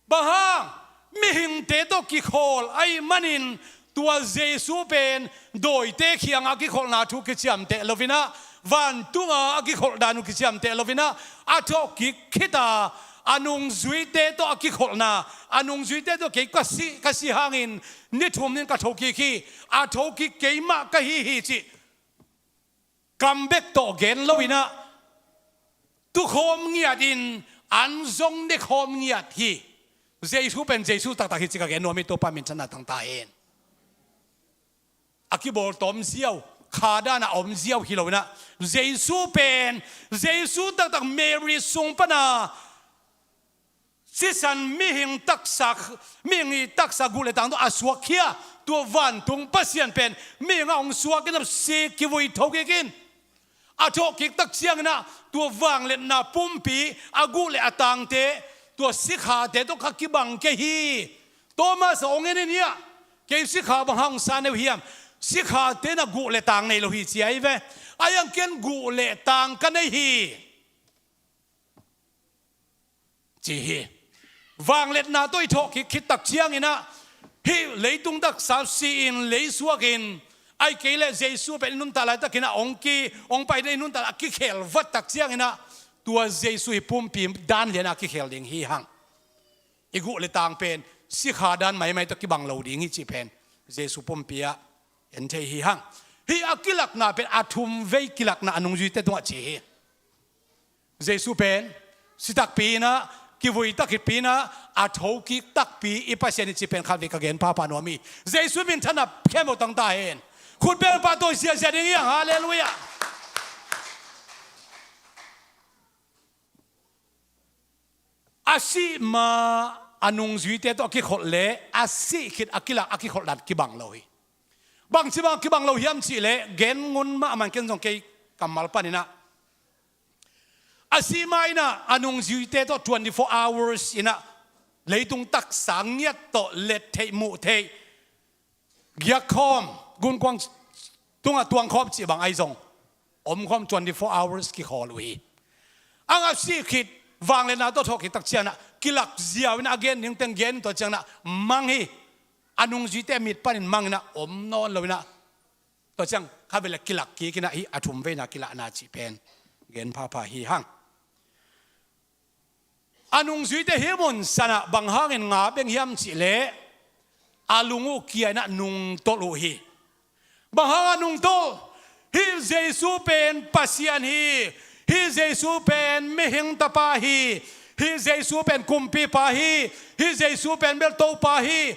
Bang hang, mihingte tawh kikhawl ahih manin, tua Jesu pen dawite kiangah a kikholhna thu kiciamteh lo inah, vantunga a kikholh dan uh kiciamteh lo inah, a thokik khit a, a nungzuite tawh a kikholhna, a nungzuite tawh kei ka si, ka si hangin ni thum ni in ka thokik hi, a thokik keimah ka hi hi cih kam bek tawh gen lo inah, tukhawm ngiatin an zong nekhawm ngiat hi. Jesu pen Jesu taktak hi cih ka gen nuam hi. Topa minthanna tang ta hen. A kibawl tawm ziau, kha dana om ziau hi lo inah, Jesu pen, Jesu taktak Mary sung pana sisan mihing taksa, mihing i taksa guh le tang tawh a suakkhia, tua vantung Pasian pen mihing a hong suak inah, si kivui thokik in, a thawhkik tak ciang inah, tua vangliatna pumpi a guh le a tangte, tua sikhate tawh ka kibang kei hi. Thomas a hong en in hiah, kei sikha bang hang sa nei uh hiam? Sikhate inah guh le tang nei lo hi ci ahi ve. Ahih hang ken guh le tang ka nei hi, ci hi. Vangliatna tawh i thawhkik khit tak ciang inah, hih leitung taksa si-in, lei suakin, ahih kei leh Jesu pen i nuntak laitakin ah hong ki, hong pai ding i nuntak a kikhel vat tak ciang inah, tua Jesu hi pumpi dan lian a kikhel ding hi hang. I guh le tang pen sikha dan maimai tawh kibang lo ding hi cih pen Jesu pumpi ah en thei hi hang. Hih a kilakna pen a thumvei kilakna a nungzuite tungah ci hi. Jesu pen si takpi inah, kivui takpi inah, a thokik takpi i Pasian hi cih pen khatvei ka gen phapha nuam hi. Jesu minthanna khempeuh tang ta hen. Khutbeng pah tawh ziahziah ding hi hang. Halleluiah. A sih ma a nungzuite tawh a kikholh leh a sih khit a kilak a kikholh dan kibang lo hi. Bangci bang a kibang lo hiam cihleh, gen ngun mahmah in, ken zong kei kammal panin ah, A sih ma-in ah a nungzuite tawh twenty four hours in ah leitung taksa ngiat tawh let theih muh theih giak khawm, gunkuang tungah tuang khawm cih bang ahi zong om khawm twenty four hours kikhawl uh hi. Ang a sih khit vangliatna tawh thawh khit tak ciangin ah kilak ziau in ah a gen ding teng gen in tua ciangin ah mang hi. A nungzuite mit panin mang in ah om nawn lo in ah tua ciang kha vei leh kilak kik in ah hih a thum veina kilahna cih pen gen phapha hi hang. A nungzuite hih mun sanah bang hangin nga beng hiam cih leh a lung uh kia in ah nungtolh uh hi. Bang hang a nungtolh? Hih Jesu pen Pasian hi. Hih Jesu pen mihing tapa hi. Hih Jesu pen kumpipa hi. Hih Jesu pen bel Topa hi,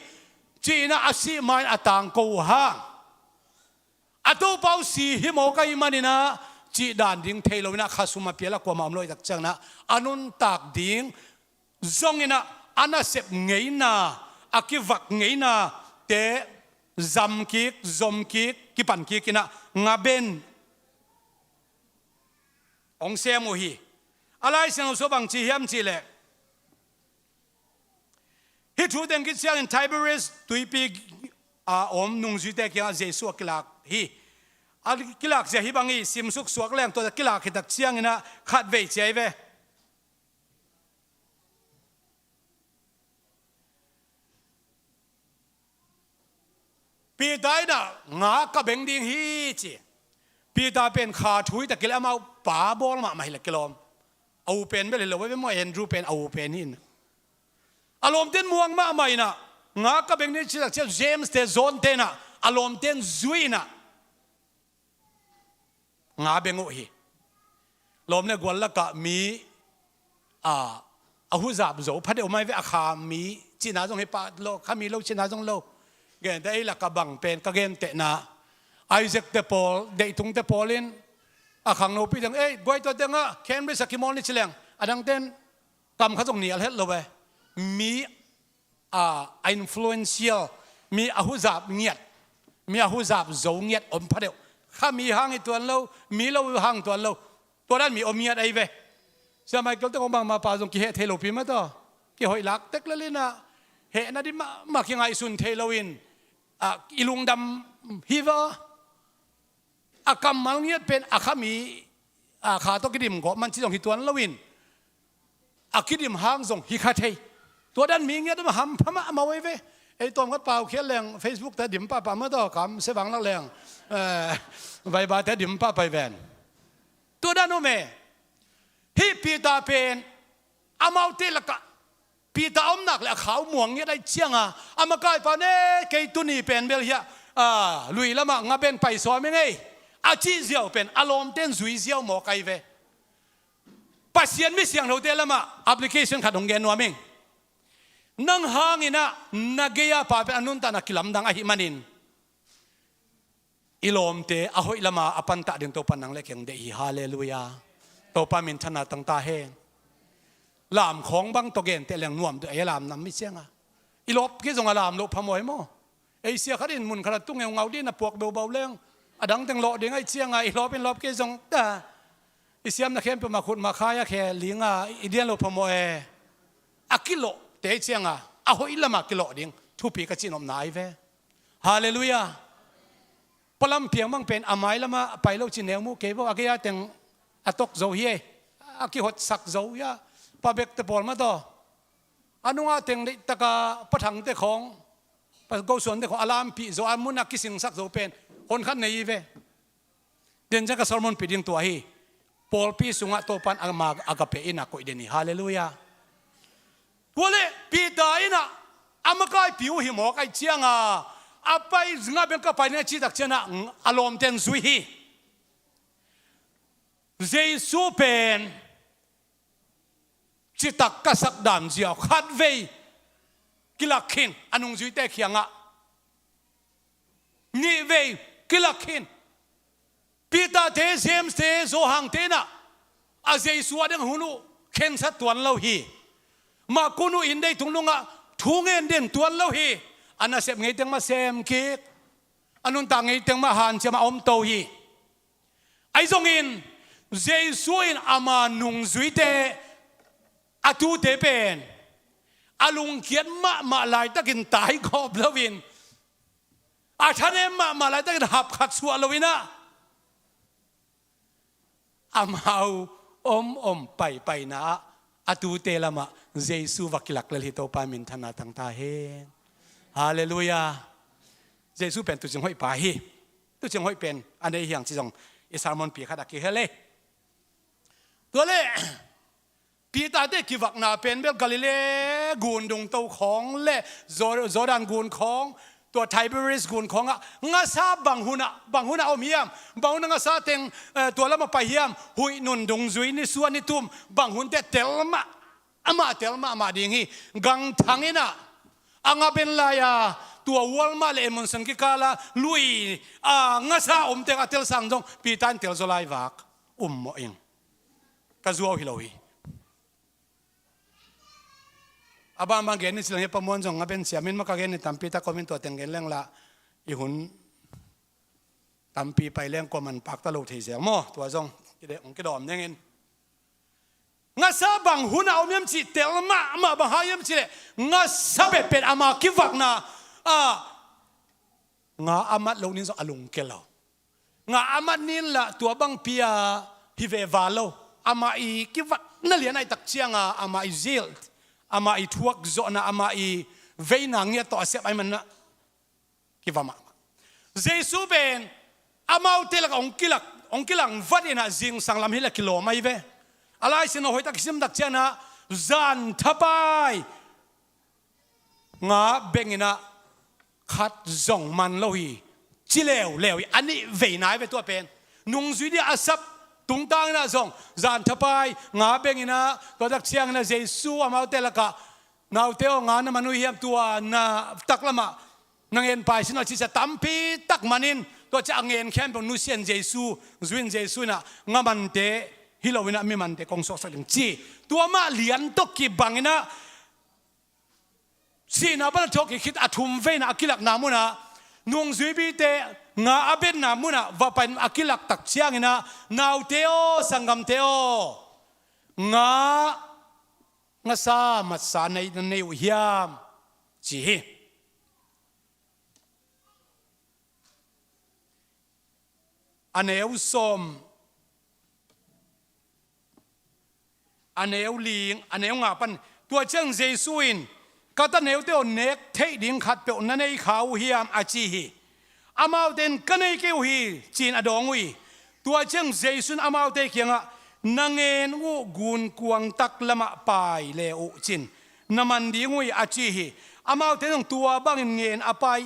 ci-in ah a sih ma-in a tangko uh hang. A Topa uh si hi mawk ahih manin ah cih dan ding thei lo in ah khasum a pial a kuamah om lo ahih tak ciangin ah a nuntak ding zong in ah a nasep ngeina, a kivak ngeinate zam kik, zom kik, kipan kik in ah nga beng hong sem uh hi. A Lai Siangtho sung bang ci hiam cih leh hih thu teng khit ciangin Tiberias tuipi a om nungzuite kiangah Jesu a kilak hi. A kilak zia hih bang hi. Simsuk suak leng tua kilak khit tak ciangin ah khat vei ci ahi ve. Peter in ah nga ka beng ding hi ci. Peter pen kha thui tak kileh amau pa bawl mahmah hileh kilawm. A u pen bel hi lo ve maw, Andrew pen a u pen hi in. A lawmte'n muang mahmah in ah nga ka beng ding ci tak ciang James te John te in ah a lawmte'n zui in ah nga beng uh hi. Lawm le gual lakah mi a, a huzap zo pha deuh mai ve, a kha mi cihna zong hi pah lo, kha mi lo cihna zong lo. Gente ei lakah bang pen ka gentehna Isaac te pawl, Deihtung te pawl in a khangnopi teng ei guai tua tengah Cambridge a kimawl ni ci leng a dangte'n kam khat zong nial het lo ve. Mi a, a influential, mi a huzap ngiat, mi a huzap zo ngiat om pha deuh. Kha mi hang hi tuan lo, mi lo hang tuan lo. Tua dan mi om ngiat ahi ve. Sia Michael te kong bangmah pa zong kiheh thei lopi mah tawh, kihoih lak tek lel in ah hehna ding mahmah kingaihsun thei lo in, a, i lungdam hi ve. A kammal ngiat pen a kha mi, a, kha tawh kidim gawp man ci zong hi tuan lo in, a kidim hang zong hi kha thei. Tua dan mi ngiat mah hampha mahmah uh ei ve. Ei tawmkhat paukhiat leng Facebook te dim pahpah mah tawh, kam se vang lak leng, eh, Viber te dim pahpah hi ven. Tua dan om e. Hih Peter pen amaute lakah Peter a om nak leh a kha uh muang ngiat ahih ciangin a makaipa in, "Eh, kei tuni pen bel hiah, ah, lui lamah nga beng pai sawm ing ei," a cih ziau pen a lawmte'n zui ziau mawk ahi ve. Pasian mi siangthote lamah application khat hong gen nuam ing. Nang hangin ah na gei-a pa pen a nuntakna kilamdang ahih manin i lawmte a hoih lama a pantah ding Topa nang le kei hong deih hi. Halleluiah. Topa minthanna tang ta hen. Lam khawng bang tawh genteh leng nuam deuh ei, a lam nam mi cianga i lawp kei zong a lam loh phamawh hi maw? Ei sia khat in mun khat a tu ngeungau dih in a puak beubau leng a dang teng lawh ding ahih cianga i lawp in lawp kei zong ta, i siamna khempeuh mah khut mah khai a khe linga i dian loh phamawh e. A kilawhte ahih cianga a hoih lama kilawh ding thupi ka cihnopna ahi ve. Halleluiah. Palam piang bang pen a mai lama a pai lo ci neu mu kei vo, a gei-a teng a tok zo hi e. A kihotsak zo hi a, pa bekte pawl mah tawh. A nungah teng deihtaka pa thangte khawng, pa gosuante khawng a lampih zo, a mun a kisingsak zo pen hon khat nei hi ve. Den ciang ka sermon pi ding tua hi. Pawlpi sungah Topa'n ama agape in a koih den hi. Halleluiah. Tua leh Peter in ah a makaipi uh hi mawk ahih cianga a pai, nga beng ka pai ding a cih tak ciangin ah a lawmte'n zui hi. Jesu pen citak ka sak dan ziau khat vei kilak khin a nungzuite kiangah. Nih vei kilak khin. Peter te, James te, Johan te in ah a Jesu a ding hun uh khensat tuan lo hi. Mah kun uh in deitung nungah thu ngen den tuan lo hi. A nasep ngei teng mah sem kik, a nuntak ngei teng mah hanciam a om to hi. Ahi zongin Jesu in ama nungzuite, a tute pen a lungkiat mahmah laitakin taigawp loin, a thanem mahmah laitakin hapkhat suah loin ah, amau om om paipaina ah a tute lamah Jesu va kilak lel hi. Topa minthanna tang ta hen. Halleluiah. Jesu pen tuucing hoih pa hi. Tuucing hoih pen a nei hiang ci zong i sermon pi khat a kihel e. Tua le Peter te kivakna pen bel Galilee gun dungto khawng le Jor-, Jordan gun khawng, tua Tiberias gun khawngah ngasa bang hunah, bang hunah om hiam, bang hunah ngasa teng, eh, tua lamah pai hiam, huih nun dungzui ni sua ni tum, bang hunte tel mah, amah tel mahmah ding hi. Gangthang inah a nga ben lai-a, tua Walmart le Edmondson kikala lui a ngasa om teng a tel sang zong Peter in tel zaw lai vak um mawh ing. Ka zuau hi lo hi. A bangbang gen ni ci leng hi, pamuan zong a ben siamin mah ka gen ni, tampi tak om in tua teng gen leng lah i hun tampi pai leng kua man pakta lo thei zel maw. Tua zong kide-, hong kidawm dingin. Ngasa bang hunah om hiam cih tel mahmah, bang hang hiam cih leh ngasa petpet ama kivakna, a, nga a mat lo nin zong a lungke lo. Nga a mat nin lah tua bangpi a hi ve val lo. Amah i kivakna lian ahih tak cianga amah i zeal, amah i thuak zawhna, amah i veina ngiat tawh a sep ahih manah kiva mahmah. Jesu pen amaute lakah hong kilak, hong kilangvat inah zingsang lam hi leh kilawm ahi ve. A Lai Siangtho hoihtak kisim tak cianah zan thapai nga benginah khat zong man lo hi, ci leuleu hi. A nih vei nai ve tua pen. Nungzui dia a sap tungtanginah zong zan thapai nga benginah tua tak cianginah Jesu amaute lakah, "Naute aw, nga na man uh hiam, tua na taklamah na ngen pai sin aw," a cihcia tampi tak manin tua ciah a ngen khempeuh nusian Jesu, zuin Jesu inah nga mante hi loinah mi mante kong suaksak ding ci. Tua mah lian tawh kibanginah sihna pan a thawhkik khit a thum veina a kilakna munah nungzuipite nga a benna munah va pai a kilak tak cianginah, "Naute aw, sanggamte aw, nga ngasa matsa nei, na nei uh hiam?" ci hi. A neu sawm, a neu ling, a neu nga pan. Tua ciang Jesu in, "Ka ta neute aw, nek theih ding khatpeuh na nei kha uh hiam?" a ci hi. Amaute in, "Ka nei kei uh hi," ci-in a dawng uh hi. Tua ciang Jesu in amaute kiangah, "Na ngen uh gunkuang tak lamah pai le uh cin, na man ding uh hi," a ci hi. Amaute in zong tua bangin ngen a pai,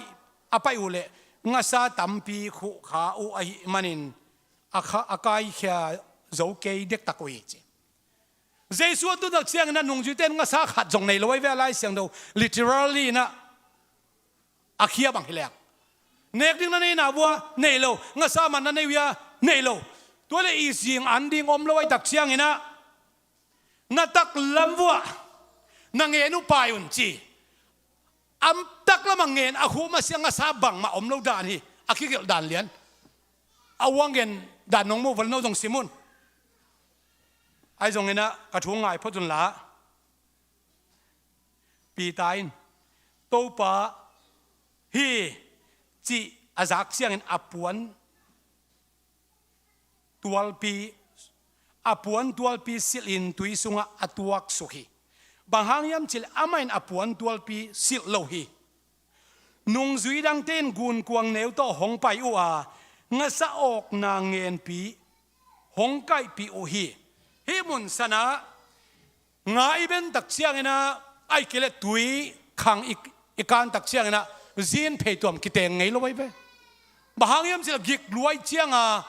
a pai uh leh ngasa tampi khuh kha uh ahih manin a kha-, a kaikhia zo kei dektak uh hi, ci. Jesu a tun tak cianginah nungzuite in ngasa khat zong nei lo ahi ve. A Lai Siangtho literally inah a khia bang hi leng, nek ding na nei na vua, nei lo. Ngasa man na nei uh hia? Nei lo. Tua le i zing an ding om lo ahih tak cianginah na taklam vuah na ngen uh pai un, ci. A taklamah ngen a khuh masiah ngasa bangmah om lo dan hi. A kigelh dan lian. A uang gen dan nong muh vua le no zong sim un. Ahi zonginah ka thu ngai phot unla, Peter in, "Topa, hi," cih a zak ciangin a puan tualpi, a puan tualpi silhin tui sungah a tuaksuk hi. Bang hang hiam cih leh amah in a puan tualpi silh lo hi. Nungzui dangte in gunkuang neu tawh hong pai uh a, ngasa awkna ngenpi hong kaihpih uh hi. Hih mun sanah nga i ben tak cianginah, ahih kei leh tui khang i, i kan tak cianginah zin phei tuam kiteng ngei lo ahi ve. Bang hang hiam cih leh gik luai cianga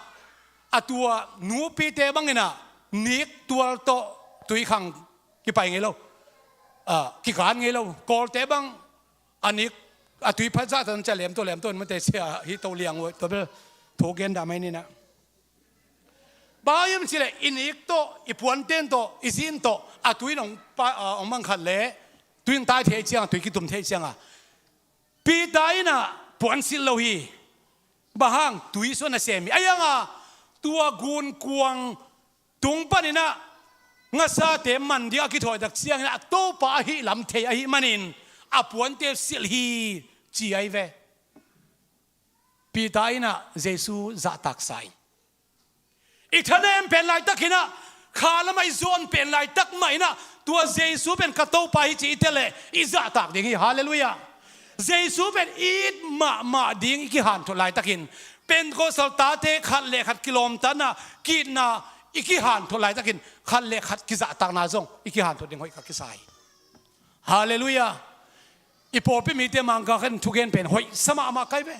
a tua nupite banginah nik tual tawh tui khang kipai ngei lo, ah, kikan ngei lo. Kawlte bang a nik, a tui phat zah tan cia lem to lem to in mate sia hi to liang uh, tua bel thu gen dah mai ninah. Bang hiam cih leh i nik tawh, i puanten tawh, i zin tawh a tui in hong pa, ah, hong mang khat leh tui in tai thei cianga, tui kitum thei cianga. Peter inah puan silh lo hi. Bang hang? Tui sungah na sem hi. Ahi hanga tua gunkuang tung paninah ngasate man ding a kithawi tak cianginah Topa ahi lam thei ahi manin a puante silh hi ci ahi ve. Peter innah Jesu zahtaksa in i thanem pen laitakinah, kha lamah i zawn pen laitak mah innah tua Jesu pen ka Topa hi ci i tel leh i zahtak ding hi. Halleluiah. Jesu pen i it mahmah ding i kihanthot laitakin, Pentecost tate khat le khat kilawmtatna, ki-itna i kihanthot laitakin khat le khat kizahtakna zong i kihanthot ding hoih ka kisa hi. Halleluiah. I pawlpi mite Mangkang khat in thugen pen hoihsa mahmah kai ve.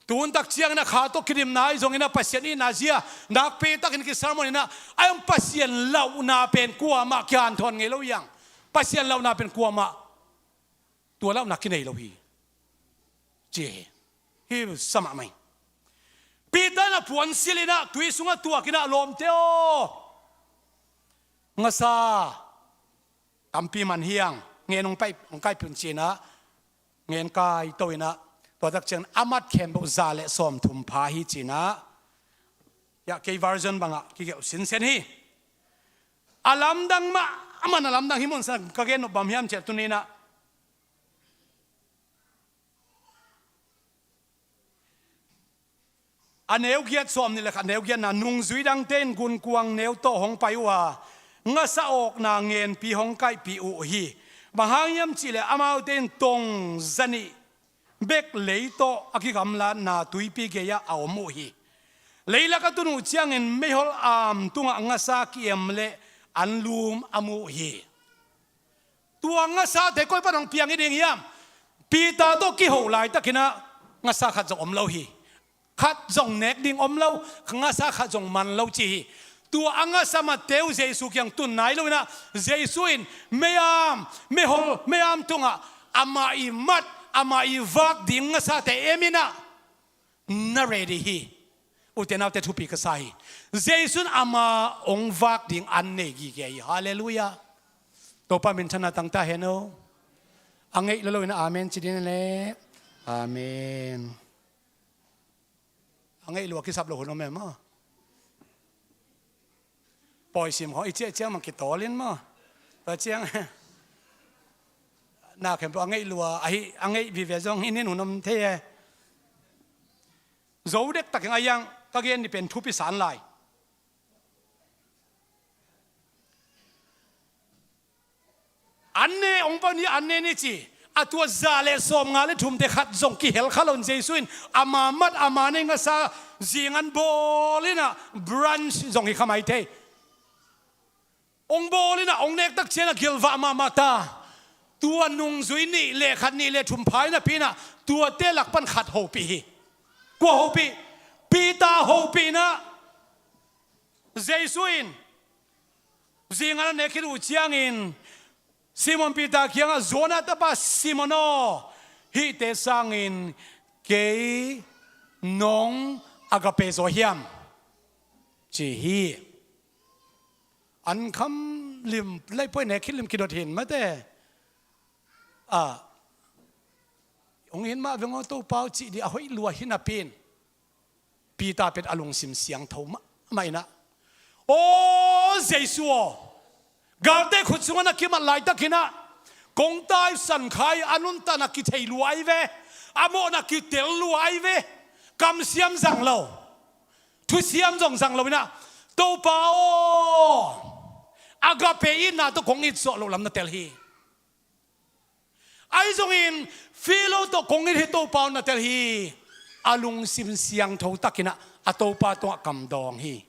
Tun tak cianginah kha tawh kidimna ahi zonginah Pasian itna zia nakpi takin kisermon inah a hong Pasian lauhna pen kuamah kihanthawn ngei lo hi hang. Pasian lauhna pen kuamah tua lauhna kinei lo hi ci hi. Hi sa mahmah hi. Peter in a puan silh inah tui sungah tuak inah, lawmte aw, ngasa tampi man hi hang, ngen hong pai, hong kaipih un ci inah ngen kaito inah, tua tak ciangin a mat khempeuh za le sawmthum pha hi ci inah, hiah kei version bangah kigelh sinsen hi. A lamdang mah, a man a lamdang hi mun sa ka gen nop bang hiam ciah tuni inah, a neu giat, sawmnih le khat neu giatna, nungzui dangte in gunkuang neu tawh hong pai uh a, ngasa awkna ngenpi hong kaihpih uh hi. Bang hang hiam cihleh amaute in tong zanih bek lei tawh a kigamlatna tuipi gei-ah a om uh hi. Leilak a tun uh ciangin meihol am tungah ngasa ki-em le anlum a mu uh hi. Tua ngasate koi pan hong piang hi ding hiam? Peter tawh kiho laitakinah ngasa khat zong om lo hi. Khat zong nek ding om lo, ngasa khat zong man lo ci hi. Tua a ngasa matte uh Jesu kiang tun nai lo inah, Jesu in meiam, meihol, meiam tungah amah i mat, amah i vak ding ngasate em inah na ready hi. Ute naute, thupi ka sa hi. Jesu in ama hong vak ding an nei gige hi. Halleluiah. Topa minthanna tangta hen aw. A ngeih lo lo inah amen ci ding le. Amen. A ngeih lua kisap lo hun om em aw. Pawisim khawng i ciah ciang mang kitawlin maw? Tua ciang na khempeuh a ngeih lua ahi, a ngeih vive zong i nin hun om thei e. Zo dektakin a yang ka gen ni pen thupi san lai. An ne, ong pau ni an ne ni ci. A tua za le sawmnga le thumte khat zong kihel kha loin Jesu in ama mat ama nei ngasa zingan bawl inah brunch zong hi kha mai thei. Ong bawl inah ong nek tak cianah gilvah mahmah ta. Tua nungzui nih le khat, nih le thum pha inah pi inah tuate lak pan khat hopih hi. Kua hopih? Peter hopih inah Jesu in zingan a nek khit uh ciangin Simon Peter kiangah, Jona tapa Simon aw, hihte sangin kei nong agape zaw hiam? Ci hi. An kham lim, laipoi nek khit lim kidot hin mate. A, hong hin mah veng aw Topa aw cih dih a hoih lua hi napi in Peter pen a lungsim siangtho mahmah inah, aw Jesu aw, galte khut sungah na kimat laitakinah kong taisan kha hi. A nuntakna kithei lua ahi ve. A mawhna kitel lua ahi ve. Kamsiam zang lo, thusiam zong zang lo inah, Topa aw, agape itna tawh kong it zawh loh lam na tel hi. Ahi zongin Philip tawh kong it hi Topa aw na tel hi. A lungsim siangtho takinah a Topa tungah kamdawng hi.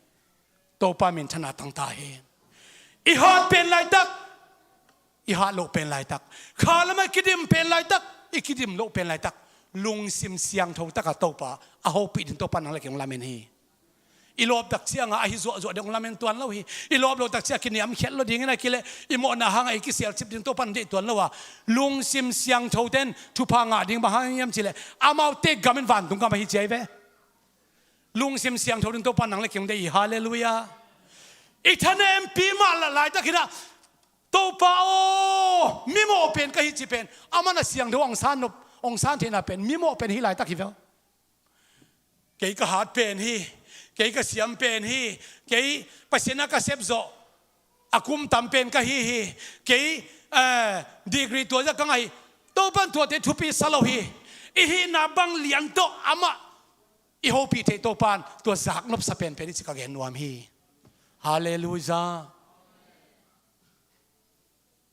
Topa minthanna tangta hi. I hat pen laitak, i hat loh pen laitak, kha lamah i kidim pen laitak, i kidim loh pen laitak, lungsim siangtho takah Topa a hopih ding Topa nang le kei hong lamen hi. I lawp tak ciangah ahi zuahzuah ding hong lamen tuan lo hi. I lawp lo tak ciah kiniamkhiat lo dingin a kileh i mawhna hangah i kisialcip ding Topa in deih tuan lo a, lungsim siangthote in thupha ngah ding bang hang hiam cihleh amaute gam in vantung gam ahi ci ahi ve. Lungsim siangtho ding Topa nang le kei hong deih hi. Halleluiah. I thanempi mah laitakinah Topa aw, mimawh pen ka hi ci pen, aman a siangtho hong san nop, hong san theihna pen mimawh pen hi laitak hi ve. Kei ka hat pen hi, Kei ka siam pen hi. Kei Pasian a ka sep zawh a kum tam pen ka hi hi. Kei, eh, degree tua zah ka ngah hi. Topan tuate thupi sa lo hi. I hihna bang lian tawh amah i hopih theih Topan tua zaknop sa penpen hi ci ka gen nuam hi. Halleluiah.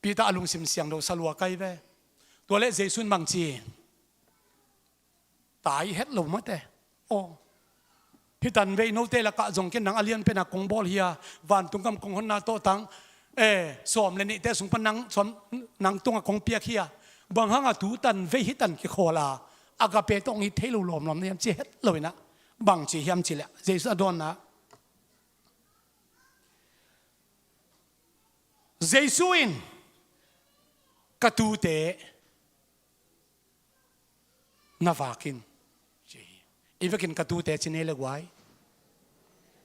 Peter a lungsim siangtho sa lua kai ve. Tua leh Jesu in bang ci? Tai het lo mate. Aw. Hih tanvei note lakah zong ken nang a lian pena kong bawl hi a, vantung gam kong honna tawh tang, eh, sawm le nihte sung pan nang, sawm, nang tungah kong piak hi a. Bang hanga tu tanvei hih tan kikhawl a, agape tawh hong it thei lo lawmlawm na hiam ci het lo inah. Bang ci hiam ci leh Jesu a dawnna. Jesu in ka tute na vak in ci hi. I vekin ka tute ci nei le guai.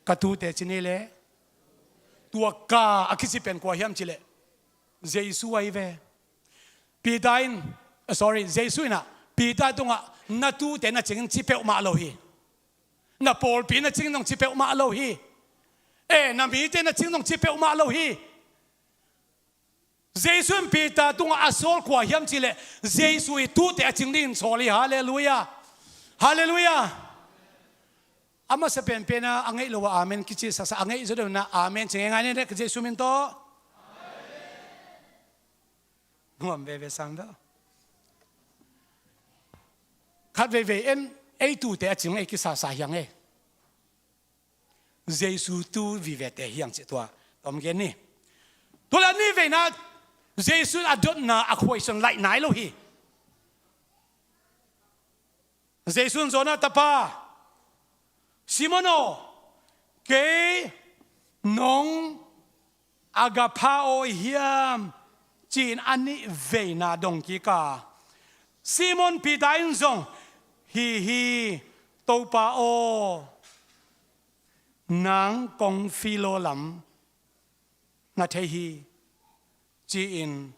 Ka tute ci nei le. Tua ka a kici pen kua hiam ci leh Jesu ahi ve. Peter in, eh, sorry, Jesu inah Peter tungah na tute na cingin ci peuhmah lo hi. Na pawlpi na cingin zong ci peuhmah lo hi. Eh, na mite na cingin zong ci peuhmah lo hi. Jesu in Peter tungah a sawl kua hiam ci leh Jesu i tute a cing dingin sawl hi. Halleluiah. Halleluiah. A masa penpen a, a ngeih lo a amen kici saksa, a ngeih zaw deuh na amen ci ngeingai ni leh Jesu min tawh. Nuam veve sang dah. Khat veivei en, ei tute a cing ei kisasa hiang ei. Jesu tu vivete hiang cih tua tom gen ni. Tua le a nih veina Jesu in a dotna a question laih nai lo hi. Jesu in Jonah tapa Simon aw, kei nong agapha aw hiam? Ci-in a nih veina dong kik a. Simon Peter in zong hi hi, Topa aw, nang kong philo lam na thei hi, ci-in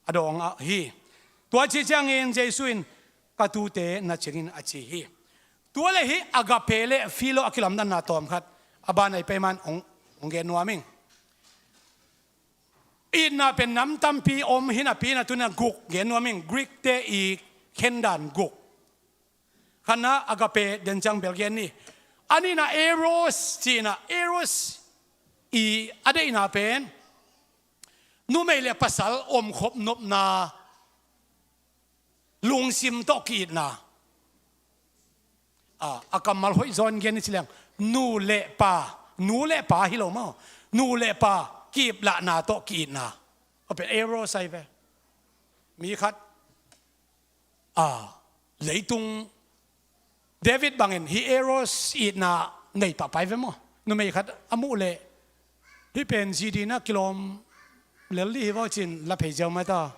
a dawng ah hi. Tua ci ciangin Jesu in ka tute na cingin a ci hi. Tua le hi agape le philo a kilamdanna tawm khat a ban ai peiman hong, hong gen nuam ing. Itna pen nam tampi om hi napi na tuna guk gen nuam ing. Greek te i khendan guk. Khatna agape den ciang bel gen ni. A nihna eros cihna, eros i a deihna pen numei le pasal omkhop nopna, lungsim tawh ki-itna. A, a kammal hoih zaw in gen ni ci leng nu le pa, nu le pa hi lo maw, nu le pa ki-iplahna tawh ki-itna. A pen eros ai ve. Mi khat a, leitung David bangin hi eros itna nei pahpai ve maw? Numei khat a muh leh hih pen zidina kilawm lel dih hi vaw cin la phei ziau mai ta.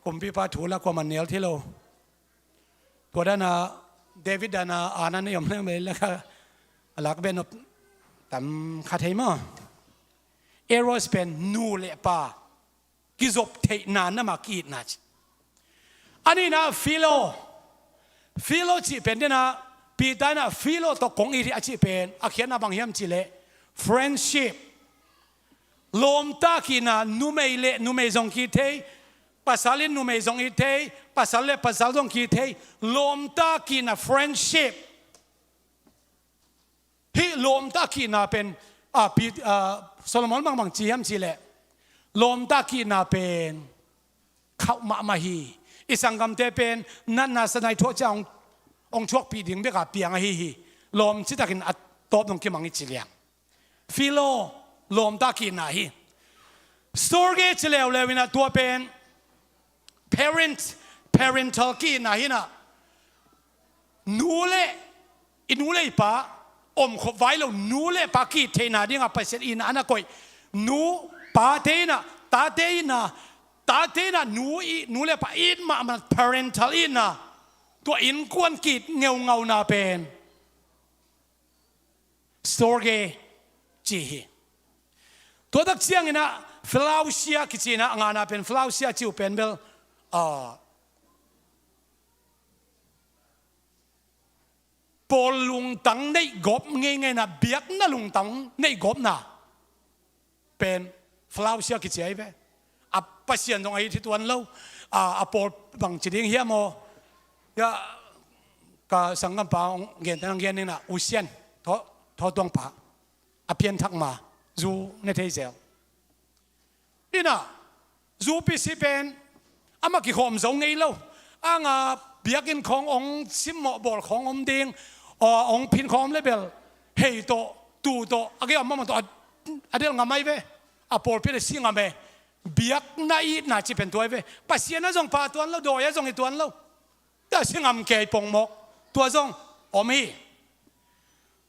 Kumpipa thu la kuaman nial thei lo. Tua dana David dana ana nei om leng mei laka a lak ben op tam kha thei maw? Eros pen nu le pa kizop theihna nama ki-itna ci. A nihna philo. Philo cih pen dena Peter inah philo tawh kong it hi a cih pen a khiatna bang hiam cih leh friendship. Lawmta ki-itna, numei le numei zong ki-it thei, pasal in numei zong it thei, pasal le pasal zong ki-it thei. Lawmta ki-itna friendship. Hih lawmta ki-itna pen, a, Pit-, a, Solomon bangbang ci hiam cih leh lawmta ki-itna pen khauh mahmah hi. I sanggamte pen natna sanai thuah ciang hong, hong thuakpih ding beka piang ahi hi. Lawm citakin a tawp dong kimang i ci liang. Philo, lawmta ki-itna hi. Storge ci leuleu inah tua pen parent, parental ki-itna hi inah. Nu le, i nu le i pa omkhop vai lo, nu le pa ki-it theihna dingah Pasian itna a na koih. Nu, pate inah, tate inah, tate inah nu i, nu le pa it mahmah, parental itna. Tua innkuan ki-it ngeungauna pen storge ci hi. Tua tak cianginah philausia kicinah a ngana pen philausia ci uh pen bel, a, pawl lungtang neih gawp ngeingai na, biakna lungtang neih gawpna pen flower sia kici ahi ve. A Pasian zong ahi thei tuan lo. A, a pawl bang ci ding hiam aw? Ya, ka sanggampa hong gente nang gen ning na, U Sian, thaw, thaw tuangpa. A pianthak ma, zu ne thei zel. Ina, zu pisi pen, ama kikhawm zo ngei lo. Anga biakinn khawng hong simmawh bawl khawng om ding, aw, hong phin khawng om le bel, hei tawh, tu tawh, a gei om mahmah tawh, a, a delh ngam ahi ve. A pawlpi le si ngam e. Biakna itna ci pen tua ahi ve. Pasian a zong pha tuan lo, dawi a zong hi tuan lo. Tua si ngam kei pongmawk. Tua zong om hi.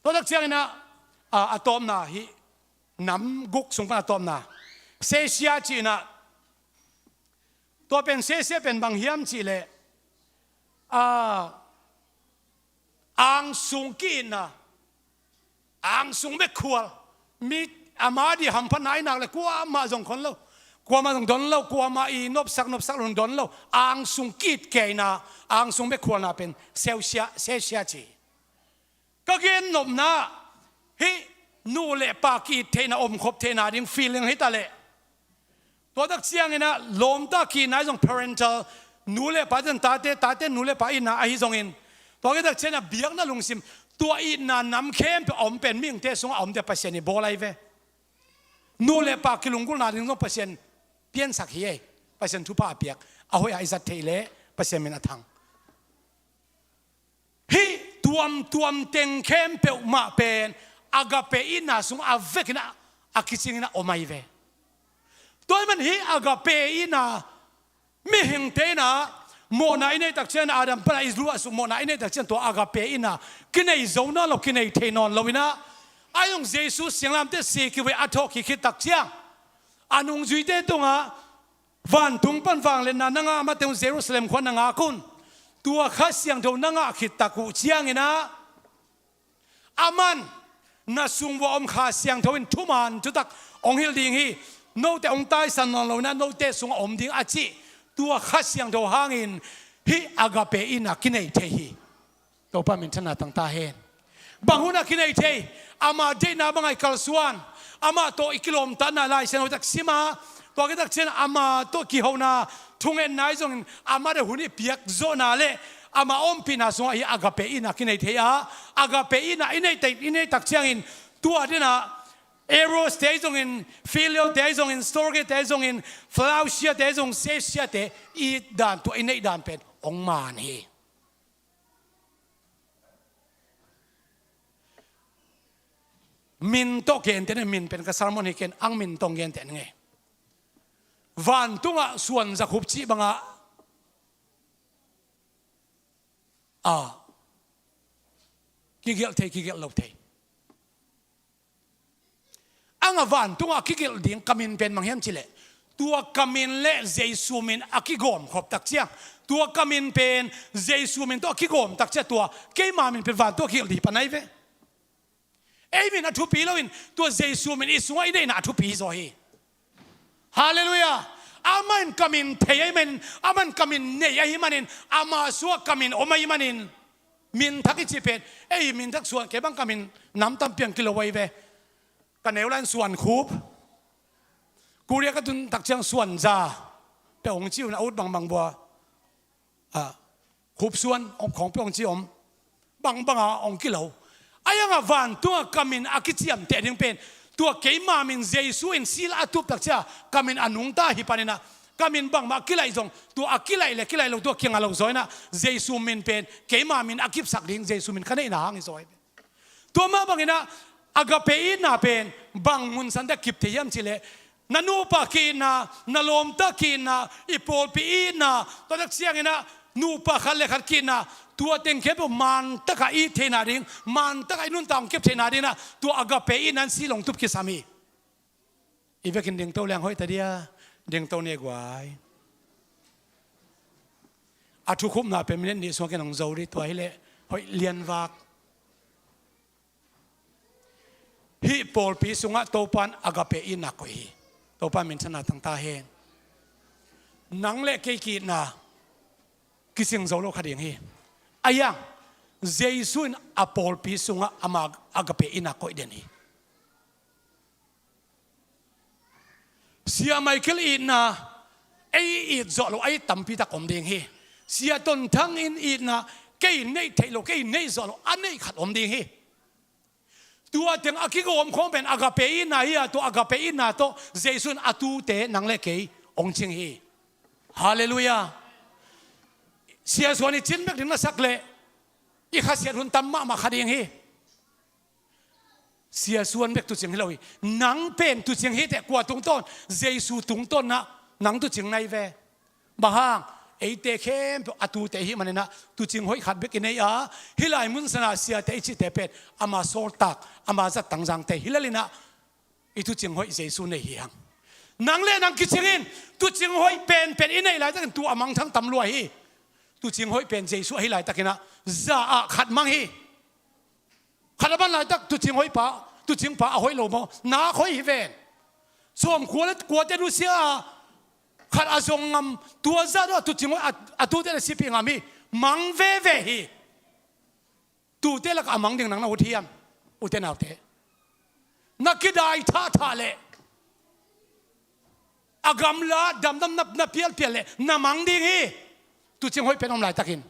Tua tak ciangin ah, a, a tawpna hi. Nam guk sung pan a tawpna. Sesia cihna. Tua pen sesia pen bang hiam cihleh, a, angsung ki-itna. Angsung bek khual. Mi ama di hamphatna i nak le kuamah zong khon lo. Kuamah zong don lo. Kuamah i nopsak nopsak zong don lo. Angsung ki-it keina. Angsung bek khualna pen seusia, sesia ci. Ka gen nopna, hih nu le pa ki-it theihna, omkhop theihna ding feeling hi ta leh. Tua tak ciangin ah lawmta ki-itna ahi zong, parental, nu le pa zong tate, tate nu le pa itna ahi zongin. Tua ki tak ciangin ah biakna lungsim, tua itna nam khempeuh a om pen mihingte sungah a omte Pasian i bawl ahi ve. Nu le pa kilunggulhna ding zong Pasian piansak hi ei. Pasian thupha a piak. A hoih a i zat theih leh Pasian min a thang. Hih tuamtuam teng khempeuh mah pen agape itna sung a vekin a, a kicingin a om ahi ve. Tua ahih man hih agape itna mihingte in a mawhna i neih tak ciang, Adam pana i luahsuk mawhna i neih tak ciang tua agape itna kinei zo nawn lo, kinei thei nawn lo in a, a zong Jesu singlamteh si kivui a thawhkik khit tak ciang a nungzuite tungah vantung pan vangliatna na ngah mah teng un Jerusalem khua na ngak un. Tua Kha Siangtho na ngah khit tak uh ciangin ah, aman na sung uah om Kha Siangtho in thuman thutak hong hilh ding hi. Note hong taisan nawn lo in ah note sungah om ding a cih tua Kha Siangtho hangin hih agape itna kinei thei hi. Topa minthanna tangta hen. Bang hunah kinei thei, ama deihna bangah i kalsuan, amah tawh i kilawmtatna Lai Siangtho tak sim a, tua khit tak ciang amah tawh kihona thungetna ahi zongin, amah deih hun i piak zawhna le amah ompihna sungah hih agape itna kinei thei a, agape itna i neih tak, i neih tak ciangin tua denah Eros te ahi zongin, Phileo te ahi zongin, Storge te ahi zongin, Flausia te ahi zong, Sesia te i dan tua i neih dan pen hong man hi. Min tawh genteh ni, min pen ka sermon hi ken, ang min tawh genteh ni ngei. Vantungah suan zakhup cih bangah, a, kigelh thei, kigelh lo thei. Ang a vantungah a kigelh ding ka min pen bang hiam cihleh, tua ka min le Jesu min a kigawm khop tak ciang, tua ka min pen Jesu min tawh a kigawm tak ciang, tua keima min pen vantungah a kigelh ding pan ahi ve. Ei min a thupi loin tua Jesu min i sungah i neihna a thupi zaw hi. Halleluiah. Amah in ka min thei ahih manin, amah in ka min nei ahih manin, ama sungah ka min om ahih manin, min thak i cih pen, ei, min thak suan, kei bang ka min nam tampi ang kilo ahi ve. Ka neu lai-in Suan Khup. Korea ka tun tak ciang Suan Za peuh hong ci un, a ut bangbang bua, a, Khup Suan hong khawng peuh hong ci om. Bangbang a hong kilo. A iang a vantungah ka min a kiciamteh ding pen, tua keima min Jesu in sila a tup tak ciang ka min a nungta hi panin ah, ka min bangmah a kilaih zong, tua a kilaih le kilaih lo, tua kinga lo zaw in ah, Jesu min pen keima min a kipsak ding, Jesu min ka neihna hang hi zaw hi. Tua mah bangin ah, agape itna pen bang mun santeh kip thei hiam cihleh, na nupa ki-itna, na lawmta ki-itna, i pawlpi itna, tua tak ciangin ah nupa khat le khat ki-itna, tua teng khempeuh mantakah it theihna ding, mantakah i nuntak hong kep theihna ding ah, tua agape itna in silong tup kisam hi. I vekin dingto leng hoih ta dia, dingto ni guai. A thukhupna pen minute nih sungah ken hong zo dih, tua hileh hoih lianvak. Hih pawlpi sungah Topa in agape itna koih hi. Topa minthanna tangta hen. Nang le kei ki-itna kicing zo lo kha ding hi. A iang, Jesu in a pawlpi sungah ama agape itna koih den hi. Sia Michael itna, ei it zawh lo a it tampi tak om ding hi. Sia Ton Thang in itna, kei neih theih lo, kei neih zawh lo a neih khat om ding hi. Tua teng a kigawm khawng pen agape itna hi a, tua agape itna tawh Jesu in a tute nang le kei hong cing hi. Halleluiah. Sia Suan i cin bek ding na sak leh i khasiat hun tam mahmah kha ding hi. Sia Suan bek tuucing hi lo hi. Nang pen tuucing hi teh, kua tungtawn? Jesu tungtawn ah nang tuucing na hi ve. Bang hang? Eite khempeuh a tute i hih manin ah tuucing hoih khat bek i nei a, hih lai mun sanah siate i cihte pen ama sawltak, ama zat tangzangte hi lel in ah i tuucing hoih Jesu nei hi hang. Nang le nang kicing in, tuucing hoih penpen i neih laitakin tua a mangthang tam lua hi. Tuucing hoih pen Jesu ahi laitakin ah za ah khat mang hi. Khat a man laitak tuucing hoih pa, tuucing pa a hoih lo maw? Nak hoih hi ven. Sawmkua le kuate nusia a, khat a zong ngam, tua zah dawh a tuucing hoih a, a tute le sipi ngam hi. Mang veve hi. Tute lakah a mang ding nang na ut hiam? Ute naute, na kidai thahthah leh a gamla damdam na, na pialpial leh na mang ding hi. Tuucing hoih pen om laitakin.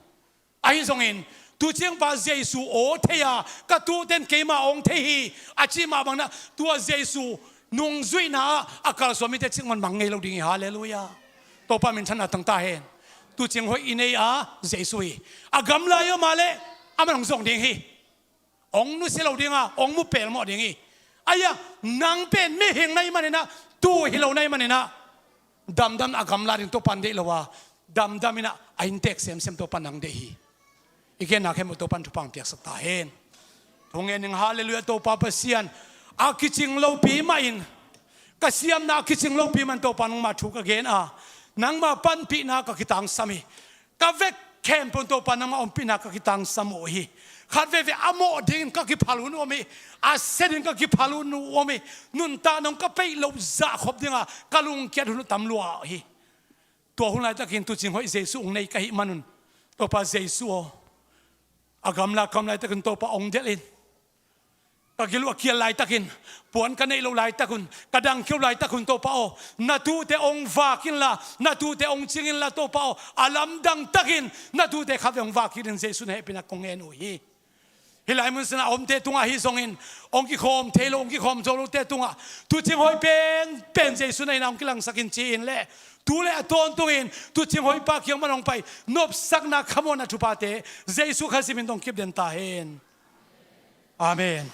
Ahi zongin tuucing pa Jesu aw thei a, ka tuuten keima awng thei hi a cih mah bangin ah tua Jesu nungzuihna ah a kalsuan mite cikmah mang ngei lo ding hi. Halleluiah. Topa minthanna tang ta hen. Tuucing hoih i nei a, Jesu hi. A gamla i om a leh aman hong zong ding hi. Hong nusia lo ding a, hong mu pelmawh ding hi. Aia, nang pen mihing na hih manin ah, tuu hi lo na hih manin ah, damdam a gamla ding Topan deih lo a, damdam in ah a inntek semsem Topan nang deih hi. I genna khempeuh Topan thupha hong piaksak ta hen. Thungen ning. Halleluiah. Topa Pasian, a kicing lopi mah in, ka siamna a kicing lopi mah in Topa nangma thu ka gen a, nangma panpihna ka kitangsam hi. Ka vek khempeuh Topa nangma ompihna ka kitangsam uh hi. Khat veve a mawh dingin ka kiphal hun uh om hi. A sia dingin ka kiphal hun uh om hi. Nuntakna hong ka peih loh zah khop dinga ka lungkiat hun uh tam lua hi. Tua hun laitakin tuucing hoih Jesu hong nei ka hih manun, Topa Jesu aw, a gamla ka om laitakin Topa hong delh in. Ka gil uh a kial laitakin, puan ka neih loh laitakun, ka dangkhia uh laitakun Topa aw, na tuute hong vak inla, na tuute hong cing inla Topa aw, a lamdang takin na tuute khat vei hong vak kik in, Jesu na hehpihna kong ngen uh hi. Hih lai mun sanah a omte tungah ahi zongin, hong kikhawm thei lo, hong kikhawm zo lote tungah tuucing hoih penpen Jesu na hihna hong kilangsak in ci-in leh, tu le a tawntungin tuucing hoih pa kiang pan hong pai nopsakna, khamuanna thuphate Jesu Khazih min tawh hong kip den ta hen. Amen.